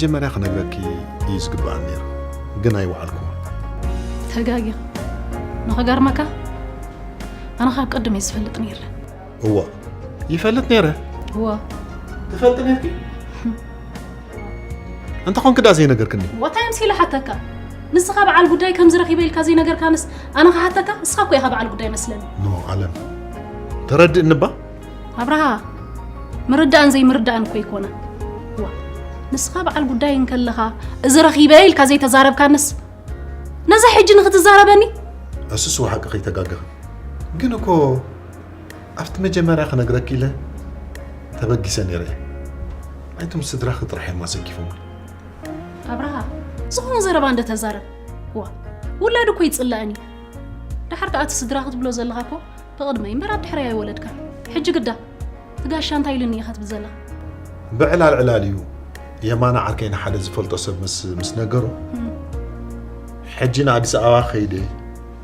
መጀመርያ ክነግረኪ እዩ ዝግባኣኒ ነይሩ፣ ግን ኣይወዓልኩዎ። ተጋጊኻ። ንኽገርመካ፣ ኣነ ካብ ቅድም እየ ዝፈልጥ ነይረ። እዋ፣ ይፈልጥ ነይረ። እዋ። ትፈልጥ ነርኪ? እንተኾንኪ ደኣ ዘይነገርክኒ? ወታይ ኣምሲለ ሓተካ? ንስኻ በዓል ጉዳይ ከም ዝረኺበ ኢልካ ዘይነገርካንስ ኣነ ክሓተካ? እስኻ እኮ ኢኻ በዓል ጉዳይ መስለኒ። ኖ፣ ኣለም። ተረድእኒ እባ? ኣብርሃ፣ ምርዳእን ዘይምርዳእን እኮ ኣይኮነን። ዋ፣ ንስኻ በዓል ጉዳይ እንከለኻ፣ እዚ ረኺበ ኢልካ ዘይተዛረብካንስ፣ ነዚ ሕጂ ንኽትዛረበኒ? እሱስ ሓቂ ከይተጋገኸ። ግን እኮ ኣብቲ መጀመርያ ክነግረኪ ኢለ ተበጊሰ ነይረ እየ። ኣይቶም ስድራኺ ጥራሕ እዮም ኣሰኪፎም። ኣብርሃ፣ ዝኾነ ዘረባ እንደ ተዛረብ። ዋ፣ ውላድ እኮ ይጽላእን እዩ። ደሓር ከኣ እቲ ስድራኺ ትብሎ ዘለኻ እኮ ብቕድመይ እምበር ኣብ ድሕረይ ኣይወለድካን። ሕጂ ግዳ፣ እቲ ጋሻ እንታይ ኢሉኒ ኢኻ ትብል ዘለኻ? ብዕላል ዕላል እዩ። የማነ ዓርከይ ንሓደ ዝፈልጦ ሰብ ምስ፣ ምስ ነገሮ፣ እም። ሕጂ ንኣዲስ ኣበባ ከይደ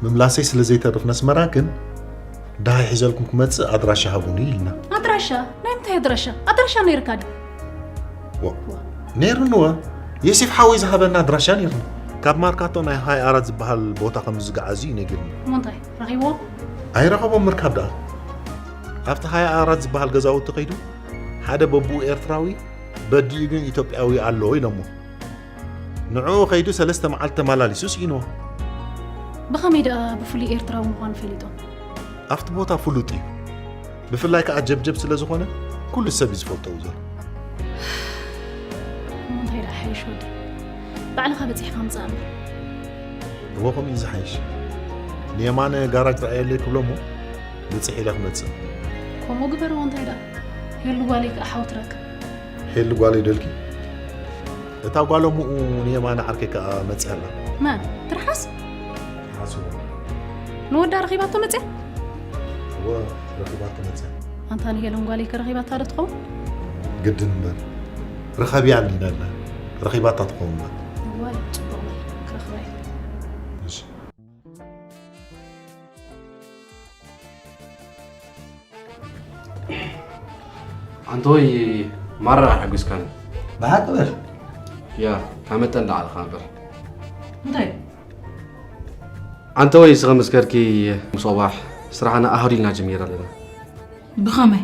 ምምላሰይ ስለ ዘይተርፍ ነስመራ ግን፣ ደሃይ ሒዘልኩም ክመጽእ ኣድራሻ ሃቡኒ ኢልና። ኣድራሻ? ናይ ምንታይ ኣድራሻ? ኣድራሻ ነይርካ ድዩ? ዋ፣ ነይሩኒ ወ። ዮሴፍ ሓወይ ዝሃበና ኣድራሻ ነይሩኒ። ካብ ማርካቶ ናይ ሃይ ኣራት ዝበሃል ቦታ ከም ዝገዓዙ እዩ ነጊሩኒ። እሞ እንታይ? ረኺብዎ? ኣይረኸቦም ምርካብ ደኣ። ኣብቲ ሃያ ኣራት ዝበሃል ገዛውቲ ከይዱ፣ ሓደ በብኡ ኤርትራዊ፣ በዲኡ ግን ኢትዮጵያዊ ኣሎ ኢሎሞ። ንዕኡ ከይዱ ሰለስተ መዓልቲ ተመላሊሱ ስኢንዎ። ብኸመይ ደኣ ብፍሉይ ኤርትራዊ ምዃኑ ፈሊጦም? ኣብቲ ቦታ ፍሉጥ እዩ። ብፍላይ ከኣ ጀብጀብ ስለ ዝኾነ፣ ኩሉ ሰብ እዩ ዝፈልጦ ዘሎ። እሞ እንታይ ደኣ ሓይሽ ወዲ? ባዕልኻ በጺሕካ ምጻእ እምበር። እወ፣ ከምኡ እዩ ዝሓይሽ። ንየማነ ጋራጅ ረኣየለይ ክብሎ እሞ፣ ብጽሕ ኢለ ክመጽእ። ከምኡ ግበርዎ፣ እንታይ ደኣ? ሄሉ ጓለይ ከኣ ሓው ትረክብ። ሄሉ ጓለይ ደልኪ? እታ ጓል እሞኡ ንየማነ ዓርከይ ከኣ መጽያ ኣላ። መን? ትርሓስ? ትርሓስ እዎ። ንወዳ ረኺባቶ መጽያ? እወ፣ ረኺባቶ መጽያ። ኣንታ ንሄለን ጓለይ ከ ረኺባታ ዶ ትኸውን? ግድን እምበር። ርኸብያ ኣሊና ኣላ። ረኺባታ ትኸውን እያ። እዋይ፣ ጽቡቕ በል። ክረኽባ እየ። እሺ። ኣንተወይ ማራ ኣሐጒስካኒ። ብሓቂ በል። ያ፣ ካብ መጠን ላዕሊ ከኣ እምበር። እንታይ? ኣንተወይ እስኺ ምስ ከድኪ ምሶባሕ ስራሕና ኣህዲልና ጀሚርና ኣለና። ብኸመይ?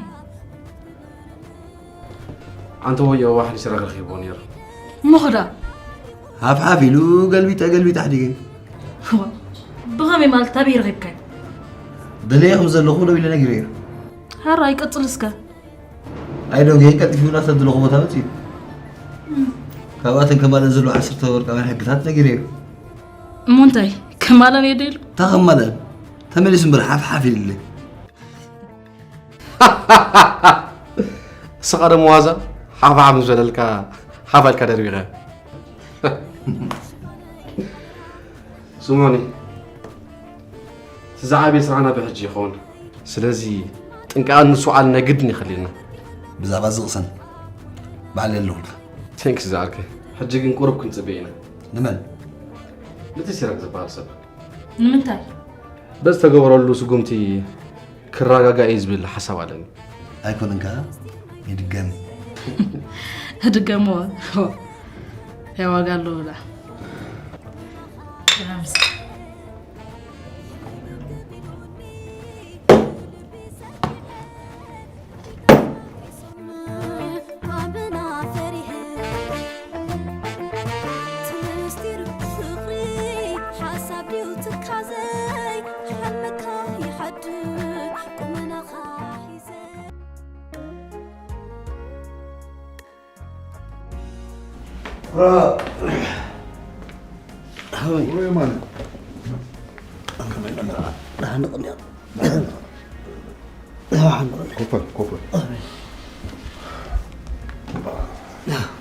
ኣንተወይ የዋህ ንስራሕ ረኺብዎ ነይሩ። እሞ ኸ ደኣ? ሓፍሓፍ ኢሉ ገልቢጠ ገልቢጠ ኣሕዲገ። እዋ፣ ብኸመይ ማለት ኣበይ ረኺብካዮ? ደልየ ከም ዘለኹ ደው ኢለ ነጊረዮ። ሓራይ ቀጽል እስከ። ኣይደንጎየን፣ ቀልጢፉ ናብቲ ዝደለኹ ቦታ መጺኡ። ካብኣተን ከማልአን ዘለዋ ዓሰርተ ወርቃውያን ሕግታት ነጊረዮ። እሞ እንታይ? ከማልአን እየ ዶ ኢሉ? እንታይ ከማልአን? ተመሊሱ እምበር ሓፍሓፍ ኢሉለይ። እስኻ ደሞ ዋዛ ሓፍሓፍ ምስ በለልካ ሓፍ ኣልካ ደርቢኻ። ስምዑኒ፣ እቲ ዝዓበየ ስራሕና ብሕጂ ይኸውን። ስለዚ ጥንቃቐን ምስትውዓልን ናይ ግድን የኸልየና። ብዛዕባ እዚ ቅሰን፣ ባዕለይ ኣለኹልካ። ቴንክስ ዝዓርከይ። ሕጂ ግን ቁሩብ ክንጽበ ኢና። ንመን? ነቲ ሲራክ ዝበሃል ሰብ። ንምንታይ? በዚ ተገበረሉ ስጉምቲ ክረጋጋእ እዩ ዝብል ሓሳብ ኣለኒ። ኣይኮነን ከኣ ይድገም። ድገሞ። ሆ። እንታይ ዋጋ ኣለዎ ደኣ?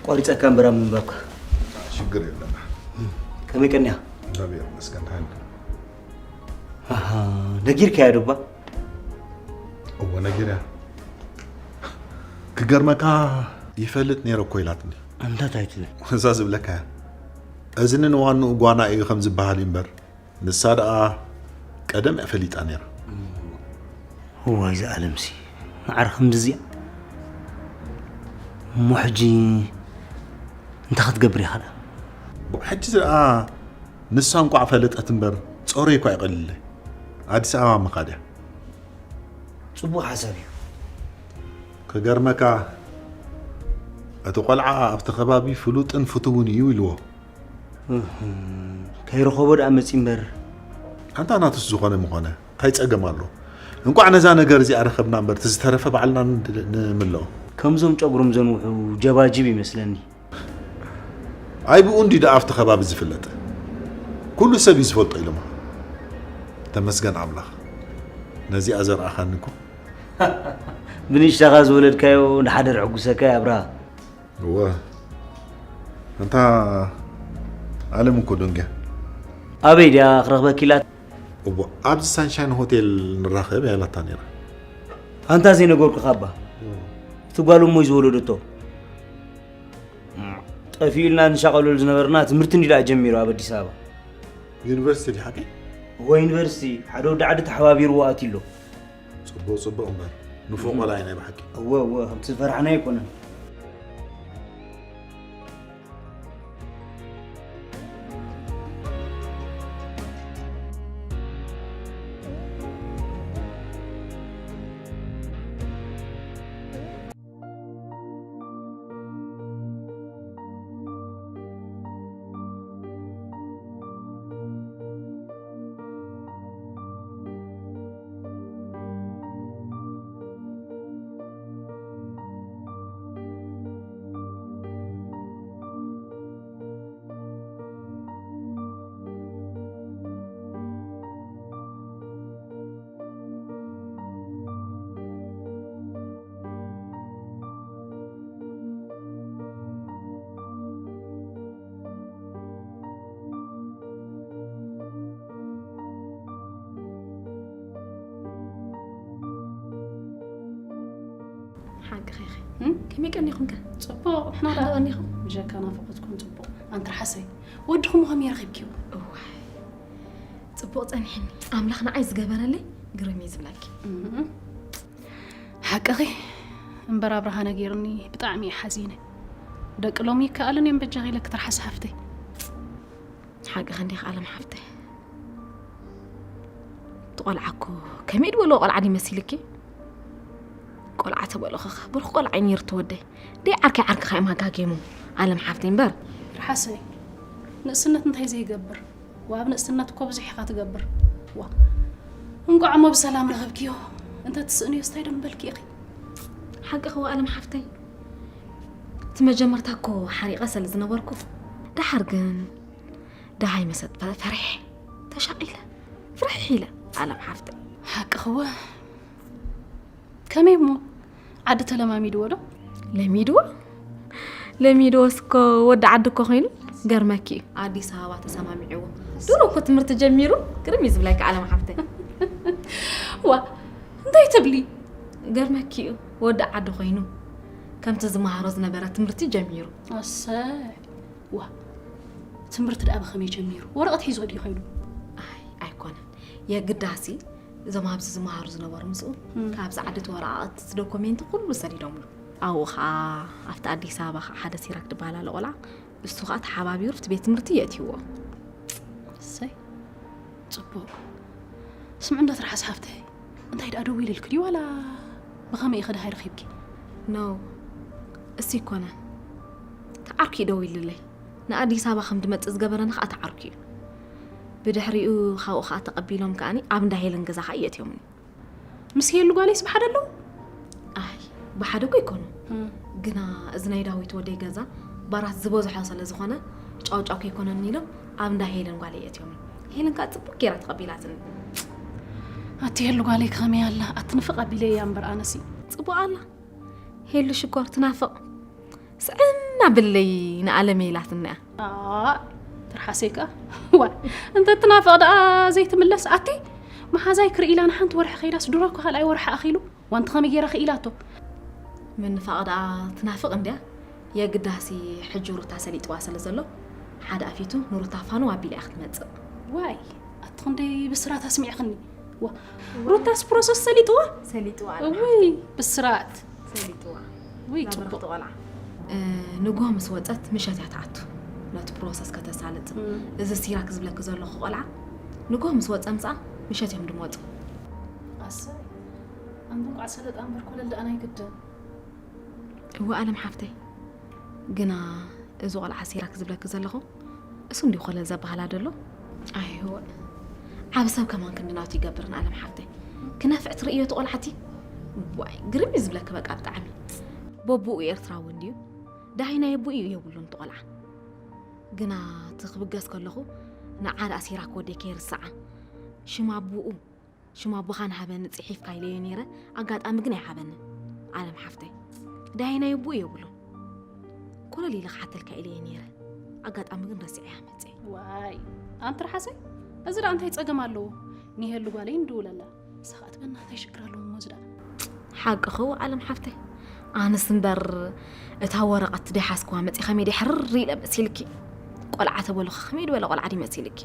ቆሪፀካ እምበር ኣብ ምንባብካ። ሽግር የለን። ከመይ ቀኒያ? እግዚኣብሔር ይመስገን። ኣሃ፣ ነጊርካያ ዶ እባ? እወ፣ ነጊርያ። ክገርመካ፣ ይፈልጥ ነይረ እኮ ኢላትኒ። እንታይ ትብል? እዛ ዝብለካ እያ። እዝኒ ንዋንኡ ጓና እዩ ከም ዝበሃል እዩ እምበር፣ ንሳ ደኣ ቀደም እያ ፈሊጣ ነይራ። እዋይ፣ እዛ ዓለምሲ ማዕረ ክንድዚኣ። እሞ ሕጂ እንታይ ክትገብር ኢኻ ደኣ? ብሕጂ ደኣ ንሳ እንቋዕ ፈለጠት እምበር ጾረይ እኳ ይቐልለ ኣዲስ ኣበባ ምኻድ እያ። ጽቡቕ ሓሳብ እዩ። ክገርመካ እቲ ቆልዓ ኣብቲ ከባቢ ፍሉጥን ፍቱውን እዩ ኢልዎ። ከይረኸቦ ደኣ መጺ እምበር። ኣንታ ናቱስ ዝኾነ ምኾነ እንታይ ጸገም ኣሎ? እንቋዕ ነዛ ነገር እዚኣ ረኸብና እምበር እቲ ዝተረፈ ባዕልና ንምልኦ። ከምዞም ጨጉሮም ዘንውሑ ጀባጅብ ይመስለኒ። ኣይ ብኡ እንዲ ደኣ ኣብቲ ከባቢ ዝፍለጥ ኩሉ ሰብ እዩ ዝፈልጦ ኢሎማ። ተመስገን ኣምላኽ ነዚኣ ዘርኣኻኒ እኮ። ብንእሽተኻ ዝወለድካዮ ንሓደር ዕጉሰካ ኣብርሃ። እወ እንታ ኣለም እኮ ደንግያ። ኣበይ ድያ ክረኽበኪ ኢላት? እወ ኣብዚ ሳንሻይን ሆቴል ንራኸብ እያ ኢላታ ነይራ። ኣንታ ዘይነገርኩኻ እባ እቲ ጓል እሞይ ዝወለደቶ ጠፊኡልና ንሻቐለሉ ዝነበርና ትምህርቲ እንዲ ደኣ ጀሚሩ ኣብ ኣዲስ ኣበባ። ዩኒቨርሲቲ ድዩ ሓቂ? እወ ዩኒቨርሲቲ ሓደ ወዲ ዓዲ ተሓባቢርዎ ኣትዩ ኣሎ። ጽቡቕ ጽቡቕ እምበር ንፉዕ ቆልዓ እዩ ናይ ብሓቂ። እወ እወ ከምቲ ዝፈራሕናዮ ኣይኮነን። ሓቂ ኸይኸ ከመይ ቀኒኹም ከ? ጽቡቕ ንሕና ደኣ ቀኒኹም ብጀካ ናፍቖትኩም ጽቡቕ። ኣንትርሓሰይ ወድኹም ከመይ ረኺብኪዎ? እዋይ ጽቡቕ ጸኒሕኒ ኣምላኽ ንዓይ ዝገበረለይ ግርም እዩ ዝብለኪ። ሓቅኺ እምበር ኣብርሃ ነጊርኒ ብጣዕሚ እየ ሓዚነ። ደቂ ሎሚ ይከኣልን እዮም በጃኺ ኢለኪ ትርሓስ ሓፍተይ። ሓቂ ክንዲኽ ኣለም ሓፍተይ እቲ ቆልዓ እኮ ከመይ ድበልዎ ቆልዓ ድዩ መሲልኪ? ቆልዓ ተበልኹ ብሩኽ ቆልዓ እዩ ነይሩ ተወደይ ደይ ዓርከይ ዓርክኻ እዮም ሃጋጊሙ ኣለም ሓፍተይ እምበር ርሓሰይ ንእስነት እንታይ ዘይገብር ወኣብ ንእስነት እኮ ብዙሕ ኢኻ ትገብር ዋ እንቋዕ እሞ ብሰላም ረኸብክዮ እንተ ትስእንዮ ስታይ ዶ ምበልኪ ኢኺ ሓቂ ኸዋ ኣለም ሓፍተይ እቲ መጀመርታ እኮ ሓሪቐ ስለ ዝነበርኩ ደሓር ግን ደሃይ መሰጥ ፈሪሐ ተሻቒለ ፍርሕ ኢለ ኣለም ሓፍተይ ሓቂ ኸዋ ከመይ እሞ ዓዲ ተለማሚድዎ ዶ? ለሚድዎ? ለሚድዎስ እኮ ወዲ ዓዲ እኮ ኮይኑ ገርመኪ እዩ ኣዲስ ኣበባ ተሰማሚዕዎ ድሮ እኮ ትምህርቲ ጀሚሩ ግርም እዩ ዝብለኪ ዓለም ሓፍተይ ዋ እንታይ ትብሊ? ገርመኪ እዩ ወዲ ዓዲ ኮይኑ ከምቲ ዝመሃሮ ዝነበረ ትምህርቲ ጀሚሩ ኣሰይ ዋ ትምህርቲ ደኣ ብኸመይ ጀሚሩ? ወረቐት ሒዞ ድዩ ከይዱ? ኣይ ኣይኮነን የግዳሲ እዞም ኣብዚ ዝመሃሩ ዝነበሩ ምስኡ ካብዚ ዓዲ እቲ ወረቓቕቲ እቲ ዶኮሜንቲ ኩሉ ሰዲዶምሉ ኣብኡ ኸዓ ኣብቲ ኣዲስ ኣበባ ኸዓ ሓደ ሲራክ ድበሃል ኣሎ ቆልዓ እሱ ኸዓ ተሓባቢሩ ኣብቲ ቤት ትምህርቲ የእትይዎ እሰይ ፅቡቕ ስምዒ እንዶ ትርሓስ ሓፍተይ እንታይ ደኣ ደዊልልኪ ድዩ ዋላ ብኸመይ ኢኺ ደሃይ ረኺብኪ ኖ እሱ ይኮነን ተዓርኩ እዩ ደዊልለይ ንኣዲስ ኣበባ ከም ድመፅእ ዝገበረኒ ኸዓ ተዓርኩ እዩ ብድሕሪኡ ካብኡ ኸዓ ተቐቢሎም ከዓኒ ኣብ እንዳ ሄለን ገዛ ኸዓ የእትዮምኒ ምስ ሄሉ ጓለይስ ብሓደ ኣለዉ? ኣይ ብሓደ እኮ ይኮኑ ግና እዚ ናይ ዳዊት ወደይ ገዛ ባራት ዝበዝሖ ስለ ዝኾነ ጫውጫው ከይኮነኒ ኢሎም ኣብ እንዳ ሄለን ጓለይ የእትዮምኒ ሄለን ከዓ ፅቡቅ ገይራ ተቐቢላትኒ ኣቲ ሄሉ ጓለይ ከመይ ኣላ ኣትንፍቕ ኣቢለያ እምበር ኣነሲ ፅቡቅ ኣላ ሄሉ ሽኮር ትናፍቕ ስዕና ብለይ ንኣለመይ ኢላትና እያ። ኣእ ትርሓሰይ ከኣ ዋይ እንተ ትናፍቕ ደኣ ዘይትምለስ ኣቲ መሓዛይ ክርኢ ኢላ ንሓንቲ ወርሒ ከይዳስ ድሮ እኮ ካልኣይ ወርሒ ኣኺሉ ዋንቲ ከመይ ገይራ ክኢላቶ ምንፋቕ ደኣ ትናፍቕ እንድያ የግዳሲ ሕጂ ሩታ ሰሊጥዋ ስለ ዘሎ ሓደ ኣፊቱ ንሩታ ፋንው ኣቢላ እያ ክትመጽእ። ዋይ ኣቲ ክንደይ ብስራት ኣስሚዕኽኒ ዋ ሩታስ ፕሮሰስ ሰሊጥዋ ሰሊጥዋ እውይ ብስራት ሰሊጥዋ ውይ ጽቡቕ ቆልዓ ንግሆ ምስ ወጸት ምሸት እያ ትኣቱ፣ ነቲ ፕሮሰስ ከተሳልጥ። እም። እዚ ሲራክ ዝብለኪ ዘለኹ ቆልዓ ንግሆ ምስ ወጸ ምስኣ ምሸት እዮም ድመጹ። ኣሰይ፣ ኣንተ እንቋዕ ሰለጣ እምበር ኮለል ደኣ ናይ ግድን። እወ ኣለም ሓፍተይ፣ ግና እዚ ቆልዓ ሲራክ ዝብለኪ ዘለኹ እሱ እንዲዩ ኮለል ዘበሃላ ደሎ። ኣይወ፣ ዓብ ሰብ ከማን ክንዲ ናቱ ይገብርን ኣለም ሓፍተይ። ክነፍዕ ትርእዮ እቲ ቆልዓቲ? ዋይ፣ ግርም እዩ ዝብለኪ በቃ ብጣዕሚ። በቡኡ ኤርትራዊ እንዲዩ። ዳሃይ ናይ ኣቦኡ የብሉን እቲ ቆልዓ። ግና እቲ ክብገስ ከለኹ ንዓ ደኣ ሲራክ ወደይ ከይርስዓ። ሽም ኣቦኡ፣ ሽም ኣቦኻን ሃበኒ ጽሒፍካ ኢለዮ ነይረ፣ ኣጋጣሚ ግን ኣይሃበንን። ኣለም ሓፍተይ፣ ዳሃይ ናይ ኣቦኡ የብሉን። ኮለል ኢለ ክሓተልካ ኢለዮ ነይረ፣ ኣጋጣሚ ግን ረሲዐያ መጽየ። ዋይ፣ ኣንቲ ርሓሰይ፣ እዚ ደኣ እንታይ ጸገም ኣለዎ? ንሄሉ ጓለይ ንድውለላ። ንሳ ኸኣ ትበና እንታይ ሽግር ኣለዎ እሞ እዚ ደኣ? ሓቅኺ ኣለም ሓፍተይ። ኣነስ እምበር እታ ወረቐት ደይሓዝክዋ መጺ ከመይ ደይ ሕርር ኢለ መሲልኪ? ቆልዓ ተበልኹ ከመይ ዝበለ ቆልዓ ድዩ መሲልኪ?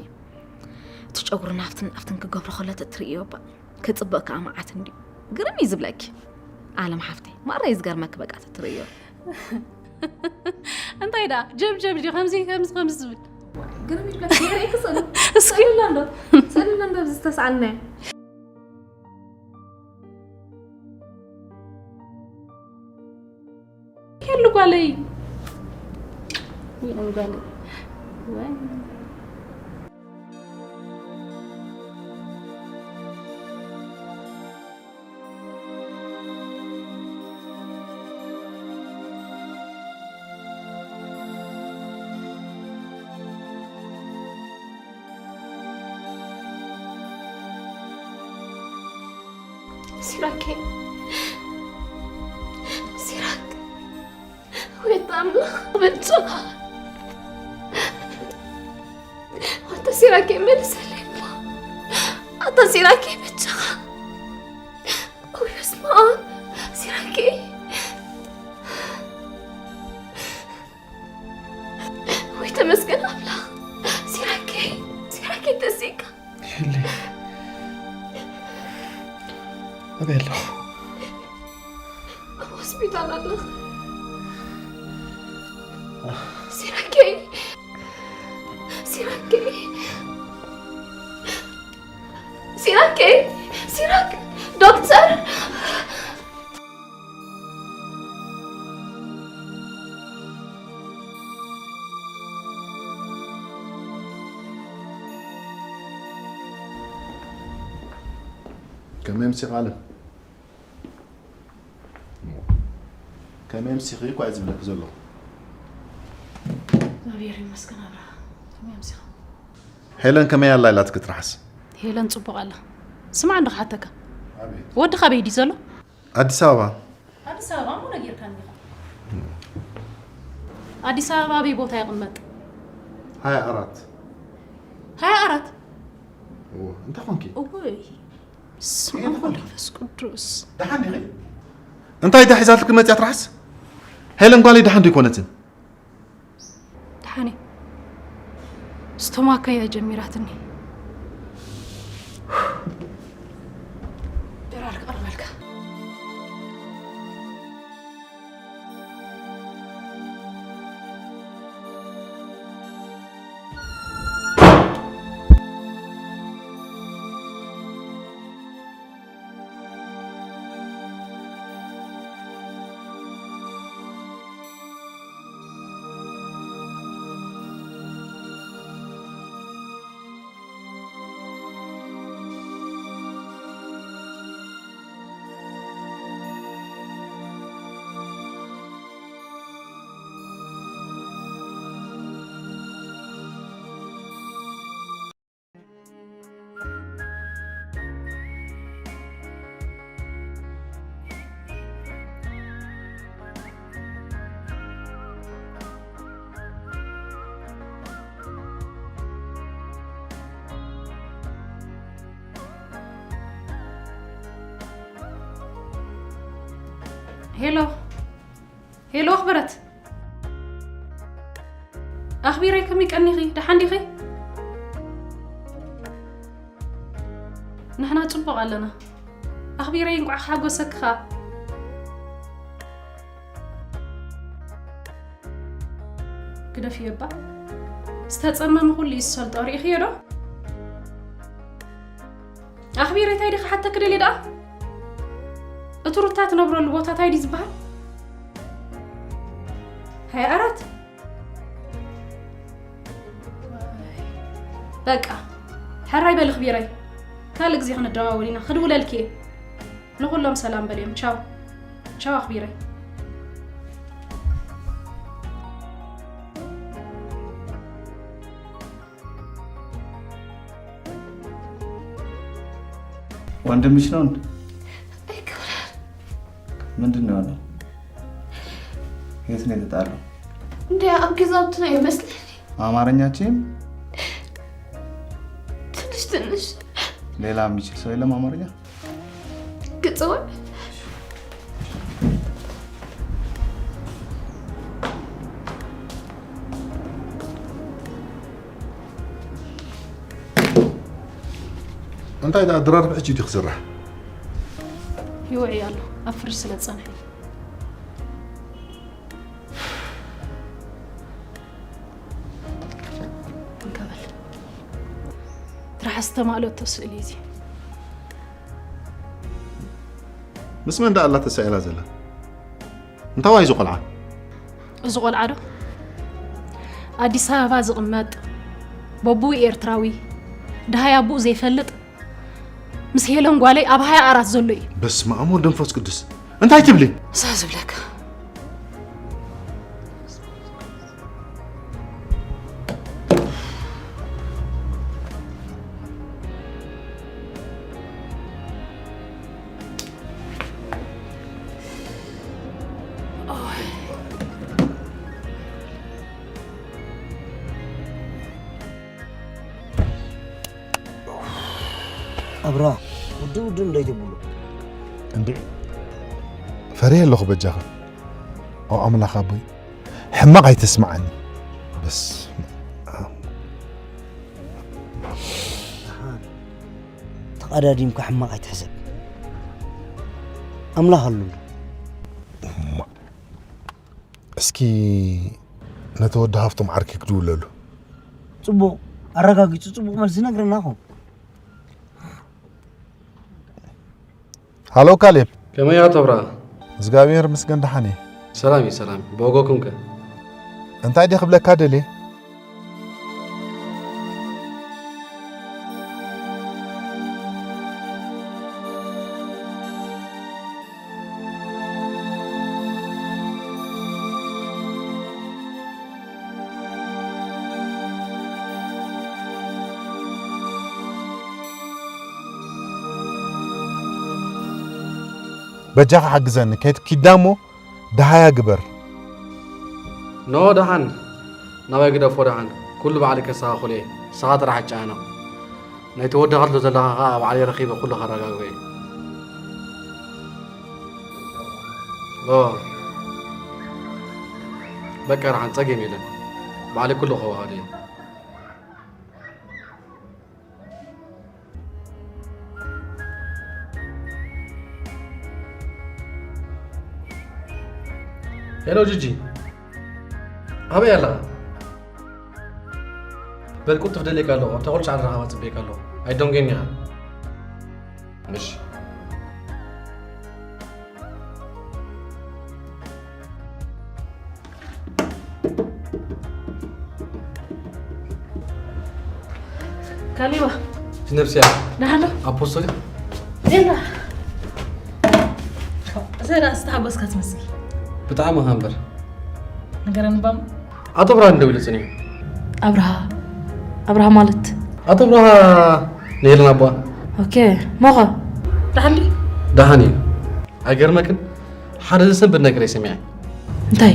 እቲ ጨጉሪ ናፍትን ናፍትን ክገብሮ ከሎ ተትርእዮ እባ ክጽብቕ ከኣ መዓት እንድዩ። ግርም እዩ ዝብለኪ። ኣለም ሓፍተይ፣ ማራ እዩ ዝገርመኪ በቃ ተትርእዮ። እንታይ ደኣ ጀብጀብ ድዩ ከምዚ ከምዚ ከምዚ ዝብል? ግርም እዩ ዝብለኪ። የርእየኪ ስእሉ። እስኪ። ስእሊ ኣሎ እንዶ? ስእሊ ኣሎ እንዶ ኣብዚ ዝተስኣልናዮ? ሄሉ ጓለይ። ሄሉ ጓለይ። ወይ። ሲራኬ፣ ሲራክ፣ ወይታ ኣምላኽ በጃኻ። ኣታ ሲራኬ መልሰለይ እባ። ኣታ ሲራኬ በጃኻ። ወይ በስመ ኣብ፣ ሲራኬ። ወይ ተመስገን ኣምላኽ። ሲራኬ፣ ሲራኬ ተሲእካ። ሄሊ፣ ኣበይ ኣለኹ? ኣብ ሆስፒታል ኣለኹ። ሲራኬ፣ ሲራኬ፣ ሲራኬ፣ ሲራክ፣ ዶክተር። ከመይ ኣምሲኻ ኣለም? ከመይ ኣምሲኺ እኳ እየ ዝብለኪ ዘለኹ። እግዚኣብሔር ይመስገን ኣብርሃ። ከመይ ኣምሲኻ? ሄለን ከመይ ኣላ ኢላትኪ ትርሓስ? ሄለን ጽቡቕ ኣላ። ስማዕ እንዶ ክሓተካ። ኣቤት። ወድኻ ኣበይ ድዩ ዘሎ? ኣዲስ ኣበባ። ኣዲስ ኣበባ እሞ ነጊርካኒ ኢኻ። ኣዲስ ኣበባ ኣበይ ቦታ ይቕመጥ? ሃያ ኣራት። ሃያ ኣራት? እዎ፣ እንታይ ኾንኪ? እወይ። ስም እንታይ ኣቦ ኾንኪ? መንፈስ ቅዱስ። ደሓን ዲኺ? እንታይ እዳ ሒዛትልኪ መጽያ ትርሓስ? ሄለን ጓለይ ደሓን ዶ ኣይኮነትን? ደሓን እየ። ስቶማከ እያ ጀሚራትኒ። ደራር ክቐርበልካ። ሄሎ፣ ሄሎ ኣኽብረት። ኣኽቢረይ ከመይ ቀኒኺ? ደሓን ዲኺ? ንሕና ጽቡቕ ኣለና። ኣኽቢረይ እንቋዕ ሓጎሰኪ ኸኣ። ግደፍዮ እባ። ዝተጸመመ ኩሉ ይሰልጦ፣ ርኢኽዮ ዶ? ኣኽቢረ እንታይ ዲኺ ሓተኪ ደልየ ደኣ? እቲ ሩታ ትነብረሉ ቦታ እንታይ ድዩ ዝበሃል? ሃያ ኣራት? በቃ፣ ሕራይ በሊ ኣኽቢረይ። ካልእ ግዜ ክንደዋወል ኢና። ክድውለልኪ እየ። ንኹሎም ሰላም በልዮም። ቻው። ቻው ኣኽቢረይ። ወንድምሽ ነው እንዴ? ምንድን ነው የሆነው? የት ነው የተጣለው? እንደ ኣብ ገዛውትና ይመስለኒ። አማርኛችን ትንሽ ትንሽ ሌላ የሚችል ሰው የለም አማርኛ? ግጽወ እንታይ ደኣ ድራር ብሕጂ ድዩ ክስራሕ? ይውዕይ ኣሎ፣ ኣብ ፍርጅ ስለ ዝጸንሐ እዩ። እንካ በል። ትራሓ ዝተማእለቶ ስእሊ እዚ። ምስ መን ደኣ ኣላ ተሳኢላ ዘላ? እንታይ ዋይ እዚ ቆልዓ? እዚ ቆልዓ ዶ? ኣዲስ ኣበባ ዝቕመጥ፣ በቡኡ ኤርትራዊ፣ ደሃይ ኣቡኡ ዘይፈልጥ፣ ምስ ሄለን ጓለይ ኣብ ሃያ ኣራት ዘሎ እዩ። በስመ ኣብ ወወልድ ወመንፈስ ቅዱስ። እንታይ ትብሊ? እዛ ዝብለካ። ኣብራ ውድእ ውድእ እንዳይትብሉ እንዴ ፈሪህ ኣለኹ በጃኻ። ኦ ኣምላኽ ኣቦይ ሕማቕ ኣይተስምዓኒ። በስ ተቐዳዲምካ ሕማቕ ኣይትሕሰብ። ኣምላኽ ኣሉና። እስኪ ነቲ ወዲ ሃፍቶም ዓርኪ ክድውለሉ። ጽቡቕ ኣረጋጊጹ ጽቡቕ መልሲ ነግረና ኹም። ሃሎ ካሌብ። ከመይ ኣቶ ብርሃ? እግዚኣብሔር ምስገን ደሓን እየ። ሰላም እዩ ሰላም። ብወገኩም ከ? እንታይ ድየ ክብለካ ደልየ? በጃኻ ሓግዘኒ፣ ከይትኪዳ እሞ ደሃያ ግበር። ኖ ደሓን ናባይ ግደፎ ደሓን፣ ኩሉ ባዕሊ ከስተኻኽሎ እየ። ንስኻ ጥራሕ ኣጨናንቕ። ነቲ ወዲ ከትሎ ዘለኻ ኸኣ ባዕለይ ረኺበ ኩሉ ከረጋግኦ እየ። ኦ በቃ ደሓን ጸገም የለን። ባዕለይ ኩሉ ከወሃዶ እየ። ሄሎ ጂጂ፣ ኣበይ ኣለኻ? በል ቁልጡፍ ደልየካ ኣለኹ። ኣብታ ቁልጭ ዓዲ ረኸባ ጽበየካ ኣለኹ። ኣይደንጎየኒ ኢኻ። እሺ። ካሊባ ነብስያ ደሓን ዶ? ኣፖስቶል ዜና እዛ ደኣ ዝተሓጎስካ ትመስል። ብጣዕሚ ኢኻ እምበር። ነገረኒ ባም ኣቶ ብርሃን ደዊሉ ጽኒሑ። ኣብርሃ ኣብርሃ ማለት ኣቶ ብርሃ ንሄለን ኣቦኣ። ኦኬ ሞኸ ደሓን ድዩ? ደሓን እዩ። ኣይገርመክን? ሓደ ዘሰንብድ ነገር እየ ሰሚዐ። እንታይ?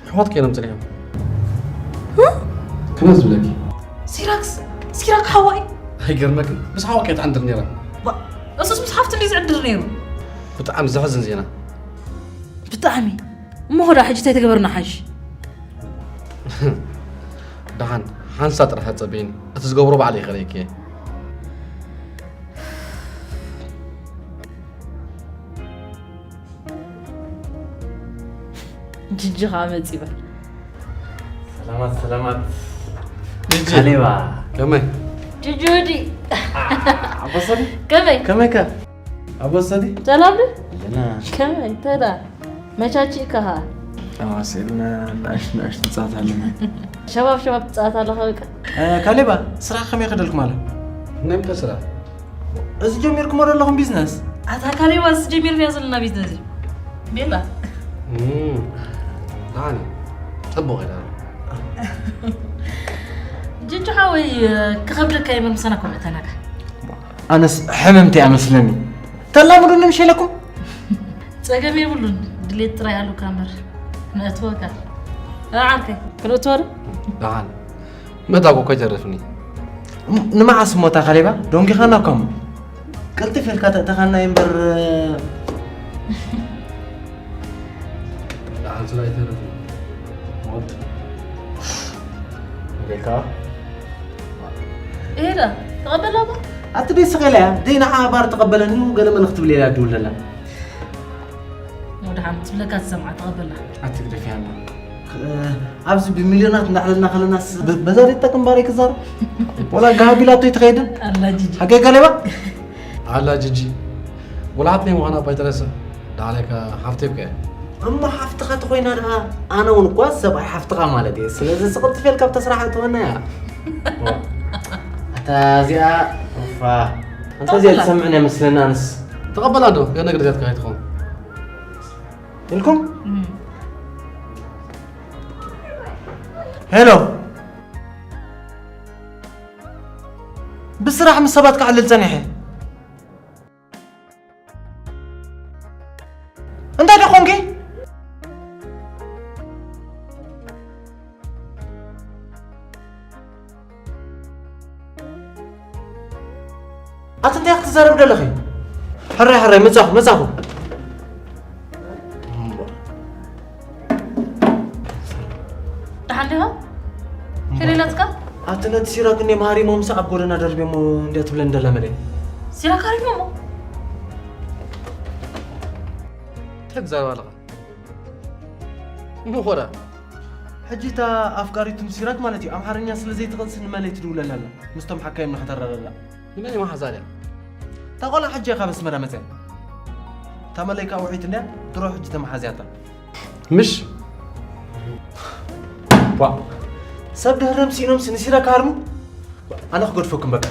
ኣሕዋት ከይኖም ጸኒሖም። ከመይ ዝብለኪ? ሲራክስ ሲራክ ሓዋይ ኣይገርመክን? ምስ ሓዋ ከይትዓንድር ነይራ። እሱስ ምስ ሓፍቱ እንዲ ዝዕድር ነይሩ። ብጣዕሚ ዘሕዝን ዜና። ብጣዕሚ እሞ ኸዳ ሕጂ እንታይ ተገበርና ሓሽ? ደሓን ሓንሳ ጥራሕ ኣጸብይኒ፣ እቲ ዝገብሮ ባዕለይ ከርእየኪ እየ። ጅጂ ኸዓ መጺባ። ሰላማት ሰላማት። ጅጂ ካሌባ ከመይ? ጅጁዲ ኣቦሰዲ ከመይ ከመይከ ኣቦሰዲ ሰላም ዶ? ኣለና ከመይ ተዳ መቻቺ ከሃ ኣዋሲልና ናሽ ናሽ ንጻት ኣለና። ሸባብ ሸባብ ትጻወት ኣለኻ በቃ። ካሌባ ስራሕ ከመይ ከደልኩም ኣሎ? ናይ ምንታይ ስራሕ? እዚ ጀሚርኩም ዘለኹም ቢዝነስ? ኣታ ካሌባ እዚ ጀሚርና ዘለና ቢዝነስ እዩ። ቤላ እም፣ ደሓን እዩ። ጽቡቕ ይዳ ጅጁ ሓወይ ክኸብደካ ይመር ምሳና ኮም እተናካ። ኣነስ ሕምምቲ ኣመስለኒ። ተላምዱኒ ምሽ ኢለኩም? ጸገም የብሉን። ድሌት ጥራይ ኣሉካ እምበር። ነእትወካ። እ፣ ዓርከይ፣ ክንእትወ ዶ? ደሓን። መታጎ እኮ ይተርፍኒ። ንመዓስ ሞታ ካሌባ ዶንጊኻና እኳ እሞ። ቅልጥፍ ኢልካ ተእተኻና እምበር። ደሓን ስለ ኣይተርፍኒ። ሞት። እንዴካ? እሄዳ፣ ተቐበላ እባ። ኣቲ ደስ ኸኢላ እያ። ደይ ንዓ ባር ተቐበለኒ ገለ መልእኽቲ ትብል እያ ድውለላ። ወደሓን ትብለካ ትሰምዓ፣ ተቐበላ። ኣቲ ግደፍያና። ኣብዚ ብሚልዮናት እንዳዕለልና ከለናስ ብ- በዛ ሬታ ግንባረይ ክዛረብ? ወላ ጋቢላቶ ይትኸይድን? ኣላ ጅጂ። ሓቀይ ካሌባ? ኣላ ጅጂ። ወላሓት ናይ ምዃና ባይተረሰ። ዳዕለካ ሓፍተይ ብከ። እሞ ሓፍትኻ ተኾይና ደኣ ኣነ እውን እኳ ሰብኣይ ሓፍትኻ ማለት እየ። ስለዚ ስቕልጥፍ ኢልካ ኣብታ ስራሕ እትወና እያ። ኣታ እዚኣ ኡፋ። ኣንታ እዚኣ ትሰምዕን እያ መስለኒ ኣንስ። ተቐበላ ዶ? ገና ግርዛትካ ኣይትኸውን። ኢልኩም? ሄሎ። ብስራሕ ምስ ሰባት ክዕልል ጸኒሐ። እንታይ ደኣ ኾንኪ? ኣቲ እንታይ ክትዛረብ ደለኺ? ሕራይ ሕራይ መጻኹ መጻኹ። ደሓን ዲኻ? ከሌላትካ? ኣቲ ነቲ ሲራክ እንደ መሃሪሞምስ ኣብ ጎደና ደርብዮሞ እንዲያ ትብለኒ ደላ መለ። ሲራክ ሃሪሞሞ? እንታይ ትዛረብ ኣለኻ? ምኾራ ሕጂ እታ ኣፍቃሪቱን ሲራክ ማለት እዩ ኣምሓርኛ ስለ ዘይትኽእልስ ንመለይ ትድውለላ ኣላ ምስቶም ሓካይም ንኸተረዳዳ። ንመን እዩ መሓዛ ድያ? እታ ቆልዓ ሕጂ እያ ካብ ኣስመራ መፅያ። እታ መለይ ከዓ ውዒት እንድያ ድሮ ሕጂ ተመሓዝያታ። ምሽ ዋ ሰብ ድህረም ስኢኖምስ ንሲራክ ሃርሙ። ኣነ ክገድፈኩም በቃ።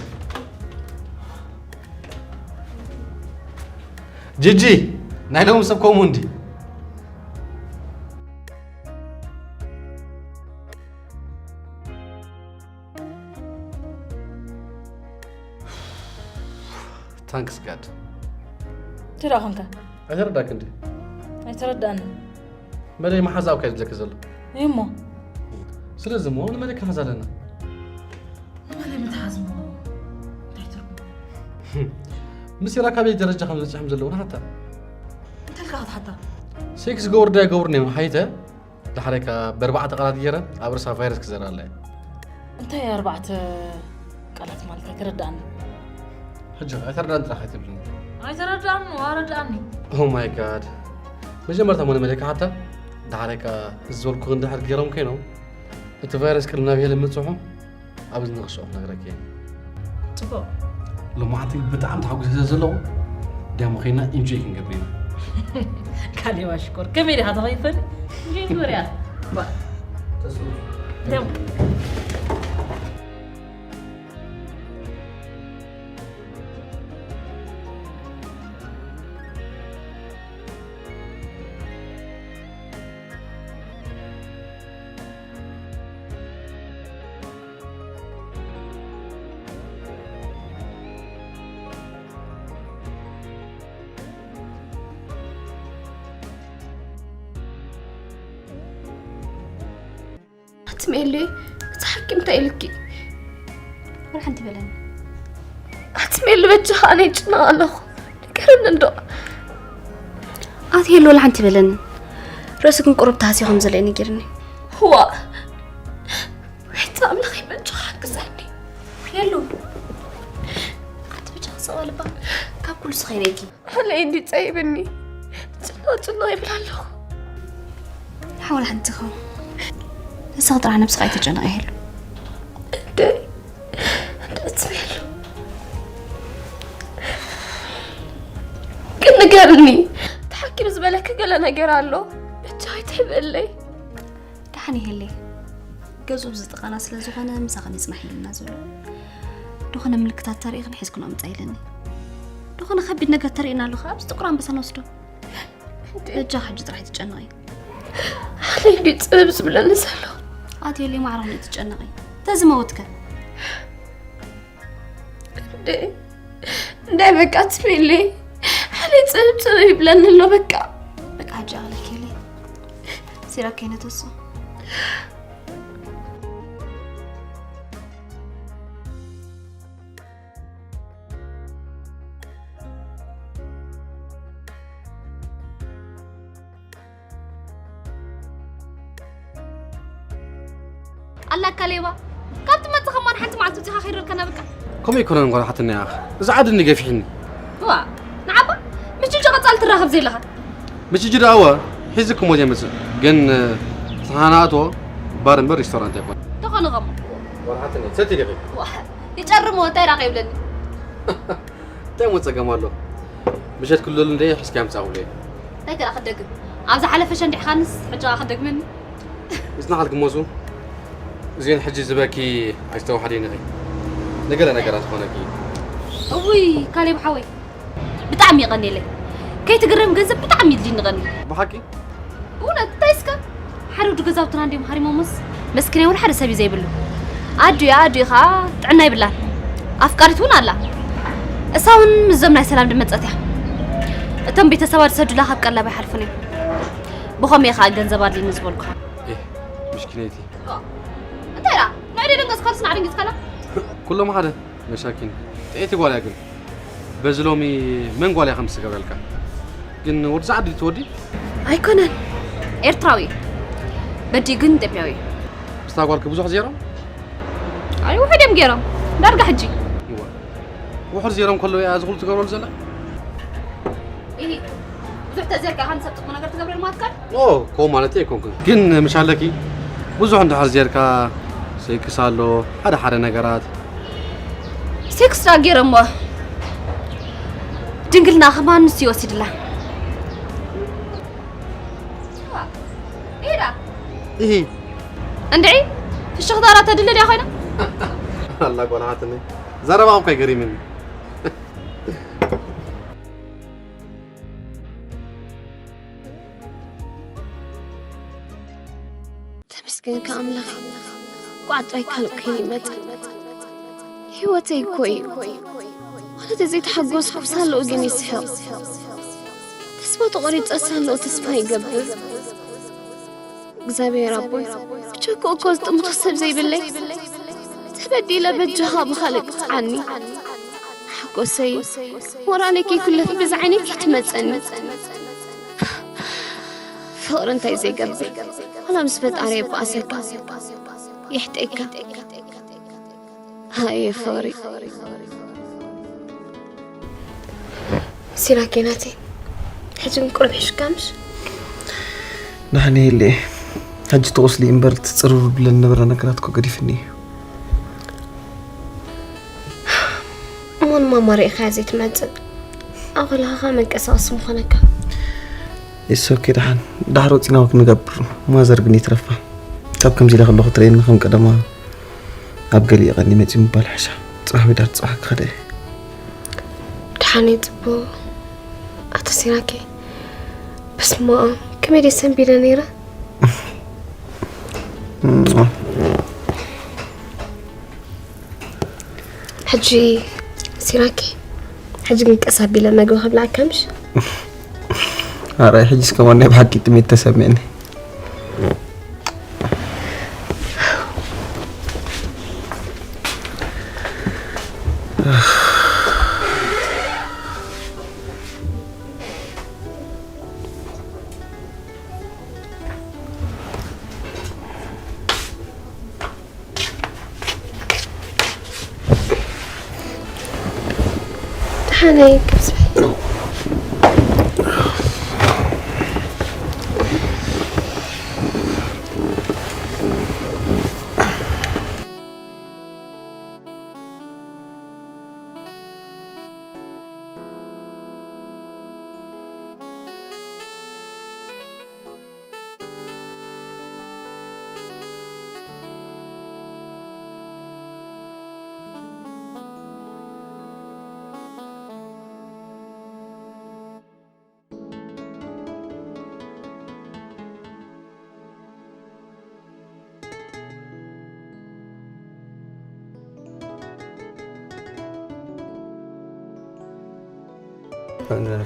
ጂጂ ናይ ሎሚ ሰብ ከምኡ እንዲ ታንክስ ጋድ ትዳ ኾንካ ኣይተረዳክ እንዲ ኣይተረዳእኒ መለይ መሓዛው ካይ ዝለክ ዘሎ እዩሞ ስለዚ እሞ ንመለይ ክሓዝ ኣለና ንመለይ ምትሓዝ ሞ እንታይ ትርጉም ምስ ኢራ ካበይ ደረጃ ከም ዝበፅሖም ዘለውን ሓታ እንተልካ ክትሓታ ሴክስ ገብሩ ዶ ኣይገብሩን እዮም ሓይተ ዳሕረካ በርባዕተ ቃላት ገይረ ኣብ ርእሳ ቫይረስ ክዘራ ኣለየ እንታይ ኣርባዕተ ቃላት ማለት ኣይተረዳእኒ ሕጂ ኣይተረዳን ጥራሕ ኣይትብልኒ ኣይተረዳእኒ ኣረዳእኒ ኦ ማይ ጋድ መጀመርታ ሞነ መለካ ሓታ ዳሕረካ ዝበልኩ እንድሕር ገይሮም ኮይኖም እቲ ቫይረስ ቅድሚ ናብ ሄለ ምብፅሑ ኣብዚ ንኽስዖ ክነግረኪ እየ ፅቡቅ ሎማዕንቲ ብጣዕሚ ተሓጒሰ ስለ ዘለኹ ዳሞ ኮይና ኢንጆይ ክንገብር ኢና ካሌባ ሽኮር ከመይ ዲኻ ተኸይፈኒ እንጆይ ግበርያ ኣትሜሉ እቲ ሓኪም እንታይ ኢልኪ? ወላ ሓንቲ በለኒ ኣትሜሉ በጃኻ ኣነ ይጭነቕ ኣለኹ ንገርኒ እንዶ ኣትሄሉ ወላ ሓንቲ በለኒ ርእሲ ግን ቁሩብ ተሃስዮ ከም ዘሎ እዩ ነጊርኒ ዋ ኣንታ ኣምላኽ በጃኻ ሓግዘኒ። የሉ። ኣቲ በጃኻ ሰቕ በል እባ። ካብ ኩሉ ስኸይነኪ። ሓለይ እንዲ ጸይብኒ። ጭንቕ ጭንቕ ይብል ኣለኹ። ሓወላ ሓንቲ ኸው። ንስኺ ጥራሕ ነብስኻ ኣይተጨነቒ የሉ። እንደ-፣ እንደ እትብል። ግን ንገርኒ። እቲ ሓኪም ዝበለኪ ገለ ነገር ኣሎ። በጃ ኣይትሕብእለይ። ደሓን ይህሊ። ገዝኡ ብዝጥቓና ስለ ዝኾነ ምሳኺ ንጽናሕ ኢሉና ዘሎ። ድኾነ ምልክታት ተርኢ ክንሒዝኩ ነው ምጻ ኢለኒ። ድኾነ ከቢድ ነገር ተርእና ኣለኹ። ኣብዚ ጥቁር ኣንበሳ ንወስዶ። በጃ ሕጂ ጥራሕ ትጨነቒ። ሓለይ እንዲ ጽብብ ዝብለኒ ዘሎ። ኣትየለይ ማዕረ ትጨነቒ። ተዝመውትከ? እንደ-፣ እንደ በቃ ትብሊ። ሓለይ ጽብብ ጽብብ ይብለኒ ኣሎ በቃ። በቃ ሕጂ ኣቕልኪለይ። ሲራክ ከይነተሶ። ኣላ ካሌባ፣ ካብ ትመጽእ ከማን ሓንቲ መዓልቲ ውጺኻ ከይደልካና በቃ። ከምኡ ኣይኮነን ጓል ሓትነይ ኣኽ። እዚ ዓዲ እንዲ ገፊሕኒ። ዋ፣ ንዓባ፣ ምስ ጅጂ ቀጻሊ ትራኸብ ዘለኻ። ምስ ጅጂ ደኣ እወ፣ ሒዝክሞ ዘይመጽእ። ግን፣ እ፣ እቲ ሃናእቶ ባር እምበር ሪስቶራንት ኣይኮነን። ተኾነ ኸሞ። ጓል ሓትነይ፣ ሰቲ ዲኺ? ዋ፣ ይጨርሞ፣ እንታይ ደኣ ከይብለኒ? እንታይ እሞ ጸገም ኣሎ? ምሸት ክልሉ እንደ ሒዝካዮም ጻጉለ። እንታይ ከኣ ክደግም? ኣብ ዝሓለፈ ሸንዲሕኻንስ ሕጂ ከኣ ክደግመኒ? ይጽናሓልኪ ሞሱ። እዚን ሕጂ ዝበኪ ኣይስተውሓደኒ ኢኺ። ንገለ ነገራት ክኾነኪ። እውይ፣ ካሌብ ሓወይ። ብጣዕሚ የቐንየለይ። ከይትግረም ገንዘብ ብጣዕሚ ይድልይኒ ቀኒ። ብሓቂ? ብእውነት እንታይ እስከ? ሓደ ወዲ ገዛውትና እንድዮም ሃሪሞምስ መስኪናይ ወላ ሓደ ሰብ እዩ ዘይብሉ። ኣዱ እያ፣ ኣዱ እዩ ኸዓ ጥዕና ይብላን። ኣፍቃሪት እውን ኣላ። እሳ እውን ምስዞም ናይ ሰላም ድመጸት እያ። እቶም ቤተሰባ ዝሰዱላ ካብ ቀለብ ኣይሓልፉን እዮም። ብኸመይ ኸዓ ገንዘብ ኣድልይኒ ዝበልኩ? ኤህ፣ ምሽኪነይቲ። እንታይ ደኣ? ንዕዲ ደንገጽ ካልስ ንዓደንገጽ ካላ? ኩሎም ሓደ መሻኪን። ጥዕይቲ ጓል እያ ግን። በዚ ሎሚ መን ጓል እያ ከምዚ ትገብረልካ? ግን ወዲ ዛዕዲ ትወዲ? ኣይኮነን። ኤርትራዊ። በዲ ግን ኢትዮጵያዊ። ምስታ ጓልኪ ብዙሕ ዜሮም? ኣይ፣ ውሑድ እዮም ገይሮም። ዳርጋ ሕጂ። እዋ። ውሑድ ዜሮም ከለዉ እያ እዚ ኩሉ ትገብረሉ ዘላ? ኢሂ፣ ብዙሕ ተዜርካ ኢኻ ንሰብ ጥቕሚ ነገር ትገብረሉ ማለት ካል? ኖ፣ ከምኡ ማለተይ ኣይኮንኩን። ግን ምሽ ኣለኪ፣ ብዙሕ እንድሕር ዜርካ፣ ሴክስ ኣሎ፣ ሓደ ሓደ ነገራት። ሴክስ ደኣ ገይረሞ። ድንግልና ከማን ንሱ ይወሲድላ። ኢሂ። እንድዒ፣ ፍሽኽታ ራታ ድለ ድያ ኮይና? ኣላ ጓል ሓትነይ፣ ዘረባኹም ከይገሪምኒ። ተመስገንካ ኣምላኽ፣ ቋዕ ጥራይ ካልእ ኮይኑ ይመጽእ። ህይወተይ እኮ እዩ። ማለት ዘይተሓጎስኩ ሳለኡ ግን ይስሕቕ። ተስፋ ተቖሪጸ ሳለኡ ተስፋ ይገብር። እግዚኣብሔር ኣቦይ፣ ብቸክኡ እኮ ዝጥምቶ ሰብ ዘይብለይ። ተበዲለ በጃኻ ብኻልእ ቅጽዓኒ። ሓጎሰይ፣ ሞራለይ ከይኩለፍ ብዛ ዓይነይ ከይትመጸኒ። ፍቕሪ እንታይ ዘይገብር፣ ዋላ ምስ ፈጣሪ የባእሰካ፣ የሕጠካ። ሃየ ፍቕሪ። ሲራኬ ናተይ፣ ሕጂ ግን ቁሩብ ሒሽካ ምሽ? ደሓን እየ ሊኤ። ሕጂ እቲ ቁስሊ እምበር እቲ ጽርር ዝብለኒ ዝነበረ ነገራት እኮ ገዲፍኒ እዩ። እሞ ንማማ ርኢኻያ ዘይትመጽእ? ኣብ ከለኻ መንቀሳቐሲ ምኾነካ። ኢትስ ኦኬ፣ ደሓን። ዳሕር ወጺና ወክ ንገብር። ማዘር ግን ይትረፋ። ካብ ከምዚ ኢለ ከለኹ ትርእየኒ ከም ቀደማ ኣብ ገሊኡ ቀኒ መጺኡ ምባል ሕሻ። ጽባሕ ወይ ዳር ጽባሕ ክኸደ እየ። ደሓን እየ ጽቡቕ። ኣቶ ሲራኬ፣ በስመ ኣብ፣ ከመይ ድየ ሰንቢደ ነይረ? ሕጂ ሲራኬ፣ ሕጂ ግን ቀስ ኣቢለ መግቢ ክብልዓካ ምሽ? ኣረ፣ ሕጂስ ከማን ናይ ብሓቂ ጥሜት ተሰሚዕኒ። ኣነይ ቅብስ በይ።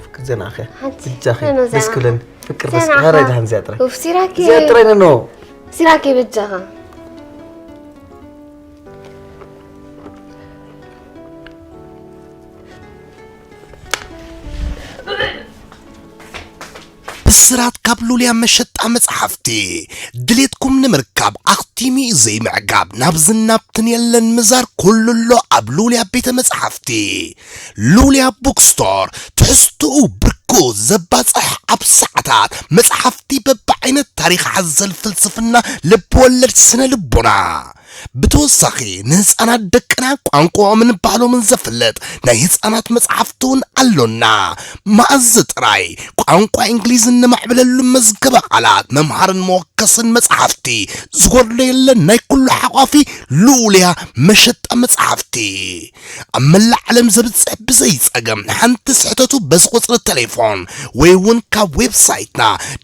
ፍቅር ዜና ኣኸ ሓንቲ ብጃኺ ኣነ ዜና ደስ ክብለኒ ፍቅር ደስ ዜና ክብለኒ ኣኸ። ደሃን እዚኣ ጥራይ ኡፍ ሲራኪ እዚኣ ጥራይ ነኖ ሲራኪ ብጃኻ ብስራት ካብ ሉልያ መሸጣ መጽሓፍቲ ድሌትኩም ንምርካብ ኣኽቲሙ እዩ ዘይምዕጋብ ናብ ዝናብትን የለን ምዛር ኩሉ ኣሎ ኣብ ሉልያ ቤተ መጽሓፍቲ ሉልያ ቡክስቶር ትሕዝትኡ ብርኩ ዘባጽሕ ኣብ ሰዓታት መጽሓፍቲ በብዓይነት ታሪኽ ሓዘል ፍልስፍና ልብወለድ ስነ ልቦና ብተወሳኺ ንህፃናት ደቅና ቋንቋኦምን ባህሎምን ዘፍልጥ ናይ ህፃናት መፅሓፍቲ እውን ኣሎና። መኣዝ ጥራይ ቋንቋ እንግሊዝ እነማዕብለሉ መዝገበ ቃላት መምሃርን መወከስን መፅሓፍቲ ዝጎድሎ የለን። ናይ ኩሉ ሓቋፊ ልኡልያ መሸጣ መፅሓፍቲ ኣብ መላእ ዓለም ዘብፅሕ ብዘይ ፀገም ሓንቲ ስሕተቱ በዚ ቁፅሪ ቴሌፎን ወይ እውን ካብ ዌብሳይትና